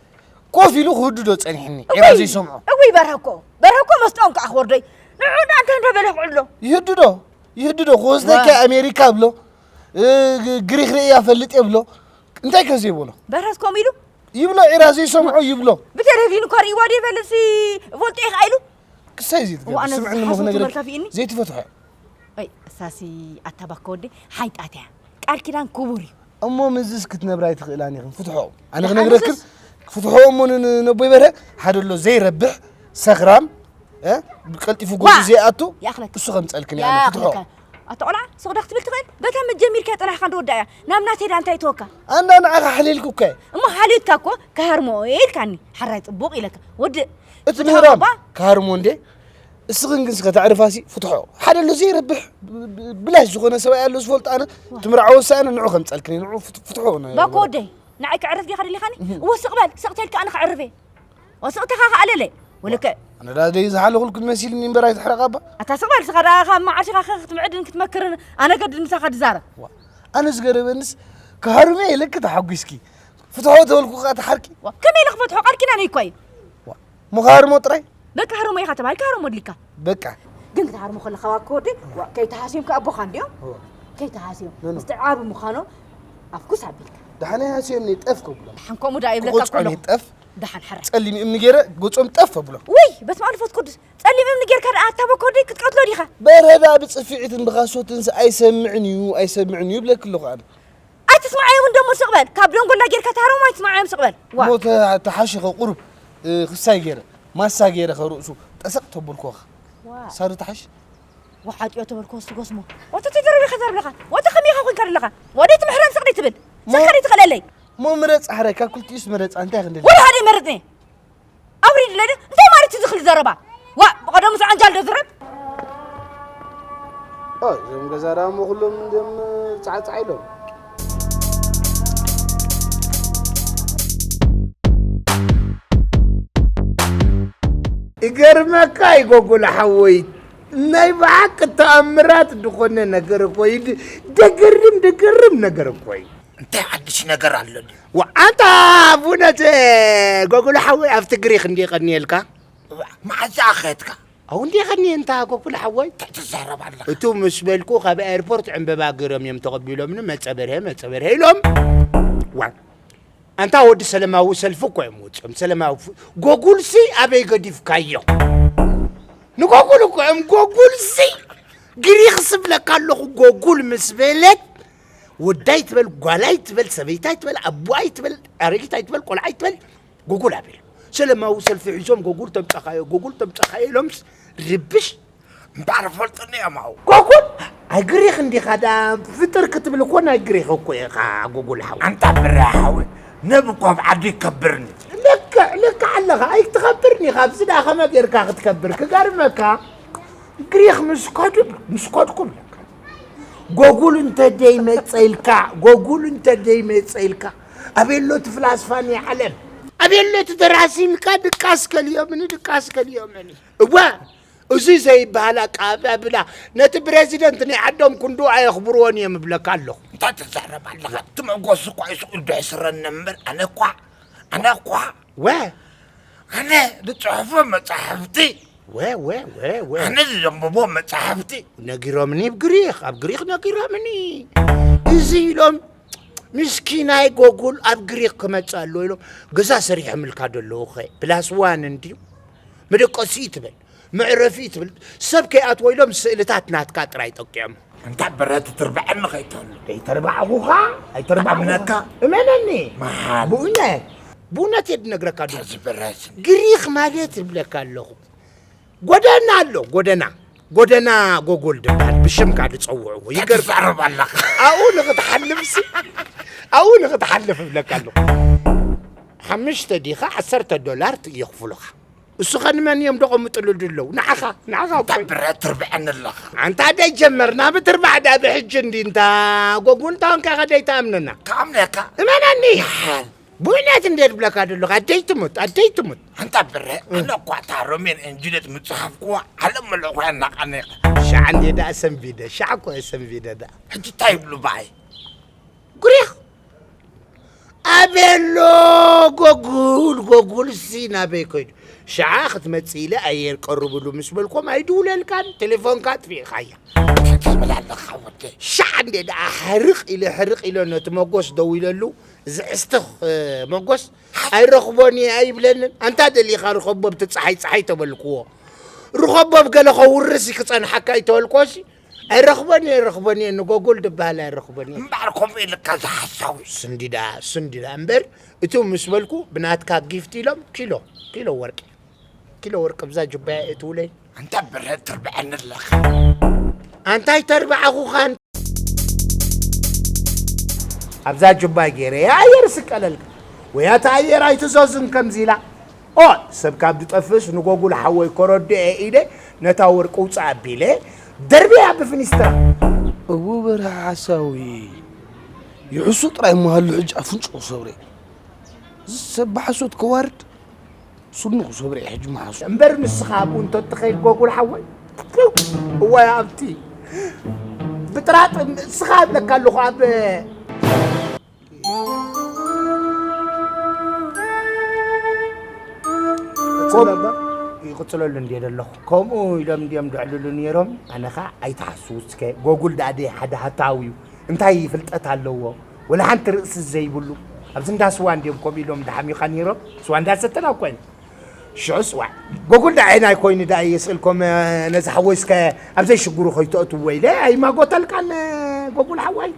ኮፍ ኢሉ ክህድዶ ጸኒሕኒ፣ ዒራ እውይ፣ ዘይሰምዖ። እውይ፣ በርሀኮ፣ በርሀኮ መስጦን ከኣ ክወርዶይ። ንዑ ደኣ እንታይ እንዳበለ ክዕሎ? ይህድዶ፣ ይህድዶ፣ ክወስደካ ዋ። ኣሜሪካ ብሎ፣ እ፣ ግ-፣ ግሪኽ ርእያ ፈልጥ እየ ብሎ፣ እንታይ ከ ዘይበሎ? በርሀስ ከምኡ ኢሉ? ይብሎ፣ ዒራ ዘይሰምዖ ይብሎ። ብቴሌቪዥን እኳ ርእይዋ ዶ ይፈልጥ ሲ፣ ፈልጦ ኢኻ ኢሉ? ክሳይ ዘይትገብር፣ እዋ፣ ኣነ ስምዕኒ እሞ ዝሓስቡ ክነግረኪ፣ ትመርካ ፊእኒ? ዘይትፈትሖ። ኣይ፣ እሳሲ ኣታ ባኮ ወዲ ሓይጣት እያ። ቃል ኪዳን ክቡር እዩ። እሞ ምስዚስ ክትነብራ ኣይትኽእላን ኢኽን። ፍትሖ። ኣነ ደሓን ክነግረክን፣ ምስስ ፍትሖ እሞ ን-፣ ን-፣ ነቦይ በርሀ ሓደ ኣሎ ዘይረብሕ ሰኽራም፣ እ? ቀልጢፉ ዋ! ጎዱ ዘይኣቱ፣ ይኣኽለካ። እሱ ከምጸልክን እየ ኣነ ፍትሖ። ይኣኽለካ። ኣታ ቆልዓ፣ ስቕ ዶ ክትብል ትኽእል? በታ መጀሚርካ ጸናሕካ እንዶ ወዳእያ። ናብ ናተይ ዳ እንታይ ተወካ? ኣንዳ ንዓኻ ሓሊልኩካ እየ። እሞ ሓሊልካ እኮ ክሃርሞ እየ ኢልካኒ። ሓራይ ጽቡቕ ኢለካ። ወዲ እቲ ፍትሖ ምህራም እባ ክሃርሞ እንዴ? እስኽን ግን ስኸ ተዕርፋሲ ፍትሖ። ሓደ ኣሎ ዘይረብሕ ብ-፣ ብ-፣ ብላሽ ዝኾነ ሰብኣይ ኣሎ ዝፈልጦ ኣነ። ዋ። ትምርዓወሲ ኣነ ንዑ ከምጸልክኒ፣ ንዑ ፍት-፣ ፍትሖ ነ-፣ ባኮ ወደይ፣ ንዓይ ክዕርፍ ዲኻ ደሊኻኒ? እህ። እወ ስቕ በል፣ ስቕ ተልካ ኣነ ክዕርፍ እየ። ወስቕ ተኻኻ ኣለለ። ወለከ ኣነ ዳ ደይ ዝሓለኹልኩ መሲልኒ እምበር ኣይትሕረቕ ኣባ። ኣታ ስቕ በል፣ ስኻ ደኣ ካብ መዓልቲ ኢኻ ክትምዕድን ክትመክርን ኣነ ገድድ ምሳኻ ድዛረብ። ዋ፣ ኣነ ዝገረመንስ ክሃርመ ኢለኪ ተሓጒስኪ። ፍትሖ ተበልኩ ከኣ ትሓርቂ። ዋ፣ ከመይ ኢለ ክፈትሖ? ቃል ኪዳነይ እኮ እዩ። ዋ፣ ምኻርሞ ጥራይ? በቃ ሃርሞ ኢኻ ተባሂልካ ሃርሞ ድሊካ። በቃ። ግን ክትሃርሞ ከለኻ ዋኮ ወዲ፣ ዋ፣ ከይተሃስዮም ከኣ ኣቦኻ እንድዮም። ዋ። ከይተሃስዮም። ኖ፣ ኖ። ምስቲ ዓቢ ምዃኖም ኣፍኩስ ኣቢልካ። ደሓን ኣይሃስዮም እየ፣ ጠፍ ከብሎም። ደሓን ከምኡ ደኣ ይብለካ ክቆጽዖም ከለኹ። እየ፣ ጠፍ። ደሓን ሕራይ። ጸሊም እምኒ ገይረ ገጾም ጠፍ ኣብሎም። ውይ፣ በስመ ኣብ መንፈስ ቅዱስ። ጠሊም እምኒ ጌርካ ደኣ ኣታ በኮርደይ ክትቀትሎ ዲኻ? በረዳ ብፅፊዒትን ብኻሶትንስ ኣይሰምዕን እዩ ኣይሰምዕን እዩ ይብለኪ ኣለኹ ኣነ። ኣይትስማዓዮም እንደሞ ስቕ በል። ካብ ደንጎላ ጌርካ ትሃሮም ኣይትስማዓዮም ስቕ በል። ዋ። እሞ ተ- ተሓሽኸ ቁሩብ እ፣ ክሳይ ገይረ ማሳ ገይረ ኸርእሱ ጠሰቕ ተበልኮኻ ሳሪ ተሓሽ። ወሓጥዮ ተበልኮ ስጎስሞ። ወተቲ ዘረብ ኢኻ ዘርብለኻ። ወተ ከመይ ኢኻ ኮንካ ዘለኻ? ወደይ ትምሕረን ስቕ ደይ ትብል? ሰካሪ ትኽእለለይ። እሞ ምረፅ ሓረ ካብ ክልቲኡስ ምረፃ እንታይ ክንደሊ? ወላ ሓደ ይመርፅኒ። ኣውሪድለይ ዶ እንታይ ማለት እዩ ዝኽል ዘረባ? ዋ ብቐደሙ ዝዓንጃል ዶ ዝረብ? እዞም ገዛ ዳሞ ኩሎም እንድም ፃዕፃዕ ኢሎም። ይገርመካ ይጎጉል ሓወይ ናይ ብሓቂ ተኣምራት ዝኾነ ነገር እኮ እዩ። ደገርም ደገርም ነገር እኮ እዩ። እንታይ ሓድሽ ነገር ኣሎ? ኣንታ ብእውነት ጎጉል ሓወይ ኣብቲ ግሪክ እንዲ ቀንየልካ። መዓዛ ኣኸትካ? ኣው እንዲ ቀንየ እንታ ጎጉል ሓወይ። እንታይ ትዛረብ ኣለኻ? እቱ ምስ በልኩ ካብ ኤርፖርት ዕምበባ ገይሮም እዮም ተቐቢሎምኒ። መጸ በርሀ መጸ በርሀ ኢሎም። ዋ ኣንታ ወዲ ሰለማዊ ሰልፊ እኮ እዮም ወፂኦም። ሰለማዊ ጎጉልሲ ኣበይ ገዲፍካዮ? ንጎጉል እኮ እዮም ጎጉልሲ ግሪክ ስብለካ ኣለኹ። ጎጉል ምስ በለት ወዳይ ትበል ጓላይ ትበል ሰበይታይ ትበል ኣቦኣይ ትበል ኣረጊታይ ትበል ቆልዓይ ትበል ጎጉል ኣበይ ሰለማዊ ሰልፊ ሒዞም ጎጉል ተምፀኻዮ ጎጉል ተምፀኻዮ ኢሎምስ ርብሽ እምበኣር ፈልጥኒ እዮም ኣው። ጎጉል ኣይ ግሪኽ እንዲኻ ዳ ፍጥር ክትብል እኮ ናይ ግሪኽ እኮ ኢኻ ጎጉል ሓው። ኣንታ ብረ ሓወይ ነብ እኮ ኣብ ዓዲ ይከብርኒ። ልክዕ ልክዕ ኣለኻ ኣይትኸብርን ኢኻ ኣብዚ ዳ ከመ ጌርካ ክትከብር ክገርመካ ግሪኽ ምስ ከዱ ምስ ከድኩም ለካ ጎጉል እንተ ደይ መጸ ኢልካ ጎጉል እንተ ደይ መጸ ኢልካ ኣቤሎ እቲ ፍላስፋ ናይ ዓለም ኣቤሎ እቲ ደራሲ ኢልካ ድቃስ ከልዮምኒ ድቃስ ከልዮምኒ እዋ እዚ ዘይበሃል ኣቀባብላ ነቲ ፕረዚደንት ናይ ዓዶም ክንድኡ ኣየኽብርዎን እዮም እብለካ ኣለኹ። እንታይ ትዛረብ ኣለኻ? እቲ መጎስ እኳ እዩ ስቕ ኢሉ ድሕስረኒ እምበር ኣነ እኳ ኣነ እኳ ወ ኣነ ዝፅሕፎ መፃሕፍቲ ወ ወ ወ ወ ኣነ ዘንብቦ መፃሕፍቲ ነጊሮምኒ ኣብ ግሪኽ ኣብ ግሪኽ ነጊሮምኒ እዚ ኢሎም ምስኪናይ ጎጉል ኣብ ግሪኽ ክመፅእ ኣለዎ ኢሎም ገዛ ሰሪሖምልካ ደለዉ ኸ ፕላስ ዋን እንድዩ መደቀሲ ትበል መዕረፊ ትብል ሰብ ከይኣትዎ ኢሎም ስእልታት ናትካ ጥራይ ጠቂዖም። እንታ በረት ትርብዐኒ ከይትህሉ። ከይተርባዕኹኻ ኣይተርባዕኹኻ። እመነኒ። መሓል። ብእውነት ብእውነት እየ ድነግረካ ዶ። ተዝበረስ። ግሪኽ ማለት እብለካ ኣለኹ። ጎደና ኣሎ ጎደና ጎደና ጎጎል ድበሃል ብሽምካ ድፀውዕዎ ይገርም። ትዛረብ ኣለኻ። ኣብኡ ንኽትሓልፍ ሲ ኣብኡ ንኽትሓልፍ እብለካ ኣለኹ። ሓምሽተ ዲኻ ዓሰርተ ዶላር የኽፍሉኻ። እሱ ኸ ንመን እዮም ደቐምጥሉ ድለው ንዓኻ ንዓኻ እኮ እዩ። ብረት ትርብዐኒ ኣለኻ። ኣንታ ደይ ጀመርና ብትርባዕ ዳ ብሕጂ እንዲ እንታ ጎጉል እንታ ኮንካ ኸ ደይ ተኣምነና። ከኣምነካ። እመነኒ። ይሓል። ብእውነት እንደ ድብለካ ደለኹ ኣደይ ትሙት ኣደይ ትሙት። ኣንታ ብረ ኣነ እኳ እታ ሮሜን ኤንጅለት ምጽሓፍክዋ ዓለም መለኹ ያናቃኒቐ። ሻዕ እንዴ ደኣ ሰንቢደ ሻዕ እኮ እየ ሰንቢደ ደኣ። ሕጂ እንታይ ይብሉ በኣይ? ጉሪኽ ኣቤሎ ጎጉል ጎጉልሲ ናበይ ከይዱ ሽዓ ክትመጽእ ኢለ ኣየር ቀርብሉ ምስ በልኮም ኣይድውለልካን ቴሌፎንካ ኣጥፊእኻያ ትብል ኣለኻ ወደይ። ሻዕ እንዴ ደኣ ሕርቕ ኢለ ሕርቕ ኢለ ነቲ መጎስ ደዊለሉ እዚ ዕስትኽ መጎስ ኣይረኽቦን እየ ኣይብለንን ኣንታ ደሊኻ ርኸቦ ብቲ ጸሓይ ጸሓይ ተበልክዎ ርኸቦ ብገለ ኸውርስ ክጸንሓካ ኣይተበልክዎሲ ኣይረኽቦን እየ ረኽቦን እየ ንጎጎል ድበሃል ኣይረኽቦን እየ እምበኣር ከምኡ ኢልካ ዝሓሳዊ ስንዲዳ ስንዲዳ እምበር እቱ ምስ በልኩ ብናትካ ጊፍት ኢሎም ኪሎ ኪሎ ወርቂ ኪሎ ወርቂ ብዛ ጅባያ እትውለይ ኣንታ ብረ ትርብዐኒ ኣለኻ ኣንታይ ተርባዕኹኻን ኣብዛ ጅባይ ገይረ የኣየር ስቀለልካ ወይ ኣታ ኣየር ኣይትዘዙን ከምዚ ኢላ ኦይ ሰብ ካብ ድጠፍእስ ንጎጉል ሓወይ ከረድኦ ኢለ ነታ ወርቂ ውፅእ ኣቢለ ደርብያ ብፍኒስትራ። እው በርሀ ሓሳዊ ይሕሱ ጥራይ እሞ ሃሉ ሕጂ ኣፍንጭኡ ክሰብረ እዩ። እዚ ሰብ ብሓሶት ከዋርድ ስኑ ክሰብረ እዩ ሕጂ መሓሱ። እምበር ንስኻ ኣብኡ እንተትኸይድ ጎጉል ሓወይ እዋይ ኣብቲ ብጥራጥ ንስኻ እብለካ ኣለኹ ኣብ ይቕፅለሉ እንድየ ዘለኹ ከምኡ ኢሎም እንድዮም ድዕልሉ ነይሮም ኣነ ኸዓ ኣይትሓስቡ እስከ ጎጉል ደኣ ድየ ሓደ ሃታዊ እዩ እንታይ ፍልጠት ኣለዎ ወላ ሓንቲ ርእሲ ዘይብሉ ኣብዚ እንዳ ስዋ እንድዮም ከምኡ ኢሎም ድሓሚኻ ነይሮም ስዋ እንዳሰተና እኮ ኢና ሽዑስ ዋዕ፣ ጎጉል ደኣ ናይ ኮይኑ ደኣ የስእልኮም፣ ነዚ ሓወይ እስከ ኣብ ዘይሽግሩ ከይትእትዎ ኢለ ኣይማጎተልካን፣ ጎጉል ሓዋይ።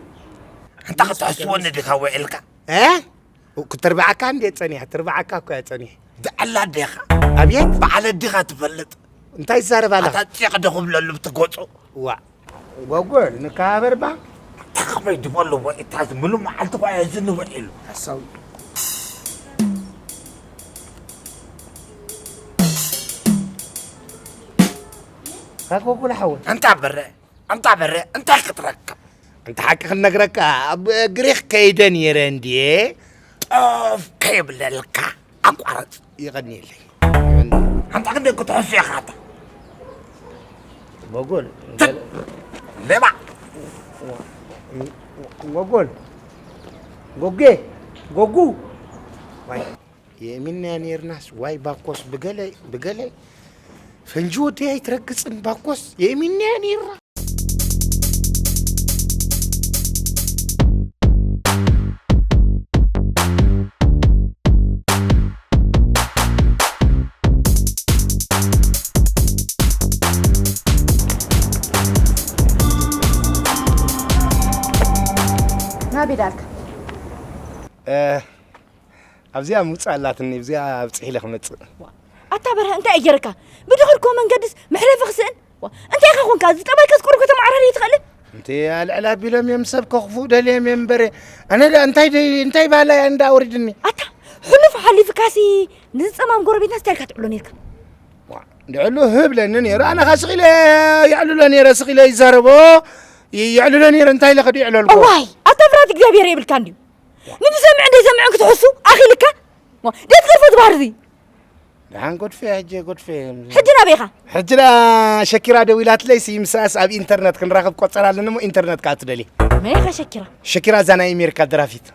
ኣንታ ክትሕስወኒ ዲኻ ውዒልካ? እ? ክትርብዓካ እንዴ ጸኒሐ? ትርብዓካ እኮ እያ ጸኒሐ። ዝዓላ ዲኻ? ኣብየት? በዓል ዲኻ ትፈልጥ? እንታይ ይዛረብ ኣለኻ? ኣታ ጺቕ ዶ ክብለሉ ብትገጹ? ዋዕ፣ ጎጎል ንከባበርባ። ኣታ ከመይ ዝበሉ ውዒታት፣ ምሉ መዓልቲ እኳ እየ እዚ ንውዒሉ። ሓሳዊ። ካኮ ኩሉ ሓወይ። ኣንታ በረ፣ ኣንታ በረ፣ እንታይ ክትረክብ? ኣንታ ሓቂ ክነግረካ፣ ኣብ ግሪኽ ከይደ ነይረ እንድየ። ጠፍ ከይብለልካ ኣቋረጽ። ይቐንየለይ። ኣንታ ክንደይ ክትሕሱ ኢኻ ኣታ? መጎል። ተ-፣ ሌባ። መጎል። ጎጌ። ጎጉ። ዋይ። የእሚንናያ ነይርናስ፣ ዋይ ባኮስ ብገለ፣ ብገለ ፈንጂ ወደይ ኣይትረግጽን ባኮስ፣ የእሚንናያ ነይርና። ናበይ ዳልካ? እ፣ ኣብዚኣ ምውጻእ ኣላትኒ፣ ኣብዚኣ ኣብጽሕ ኢለ ክመጽእ። ዋ፣ ኣታ በርሀ እንታይ እዩ ገይርካ? ብድሕርኮ መንገድስ መሕለፊ ክስእን? ዋ፣ እንታይ ኢኻ ኮንካ? እዚ ጠባይካ ዝቆርኮ ተመዓራሪ ትኽእል? እንተ ኣልዕል ኣቢሎም እዮም ሰብ ከኽፉእ ደልዮም እዮም እምበር፣ ኣነ ደኣ እንታይ ደይ-፣ እንታይ ባህላ እያ እንዳ ኣውሪድኒ? ኣታ ሕሉፍ ሓሊፍካሲ ንዝጸማም ጎረቤትና ስታይልካ ትዕሎ ነይርካ። ዋ፣ ድዕሉ ህብለኒ ነይሩ። ኣነ ኸ ስቕ ኢለ የዕልሎ ነይረ፣ ስቕ ኢለ ይዛረቦ፣ ይ-፣ የዕልሎ ነይረ። እንታይ ኢለ ኸዲ የዕለልኩ? እዋይ፣ ኣታ ፍርሃት እግዚኣብሔር የብልካ እንድዩ። ንዝሰምዕን ዘይሰምዕን ክትሕሱ ኣኺልካ? ሞ፣ ደት ገርፎ ዝበሃል እዚ። ደሓን ጎድፌ፣ ሕጂ ጎድፌ። ሕጂ ናበይ ኢኻ? ሕጂ ደኣ ሸኪራ ደዊላትለይ፣ ሲ ምሳስ ኣብ ኢንተርነት ክንራኸብ ቆጸራ ኣለኒ እሞ ኢንተርነት ከኣ ትደሊ። መን ኢኻ ሸኪራ? ሸኪራ እዛ ናይ ኣሜሪካ ደራፊት።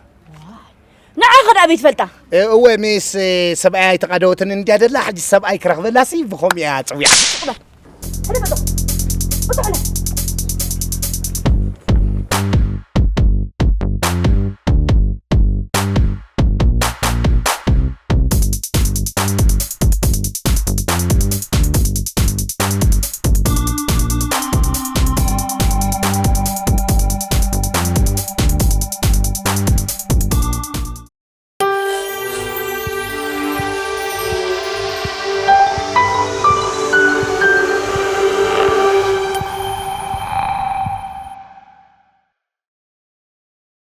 ንዓ ኸ ደኣ ኣበይ ትፈልጣ? እ፣ እወ፣ ምስ፣ እ፣ ሰብኣያ ኣይተቓደወትን እንድያ ደላ፣ ሕጂ ሰብኣይ ክረኽበላሲ ብኸምኡ እያ ጸዊዓ። ሱቕ በል። ሕደ በል። ቁጥዕ በል።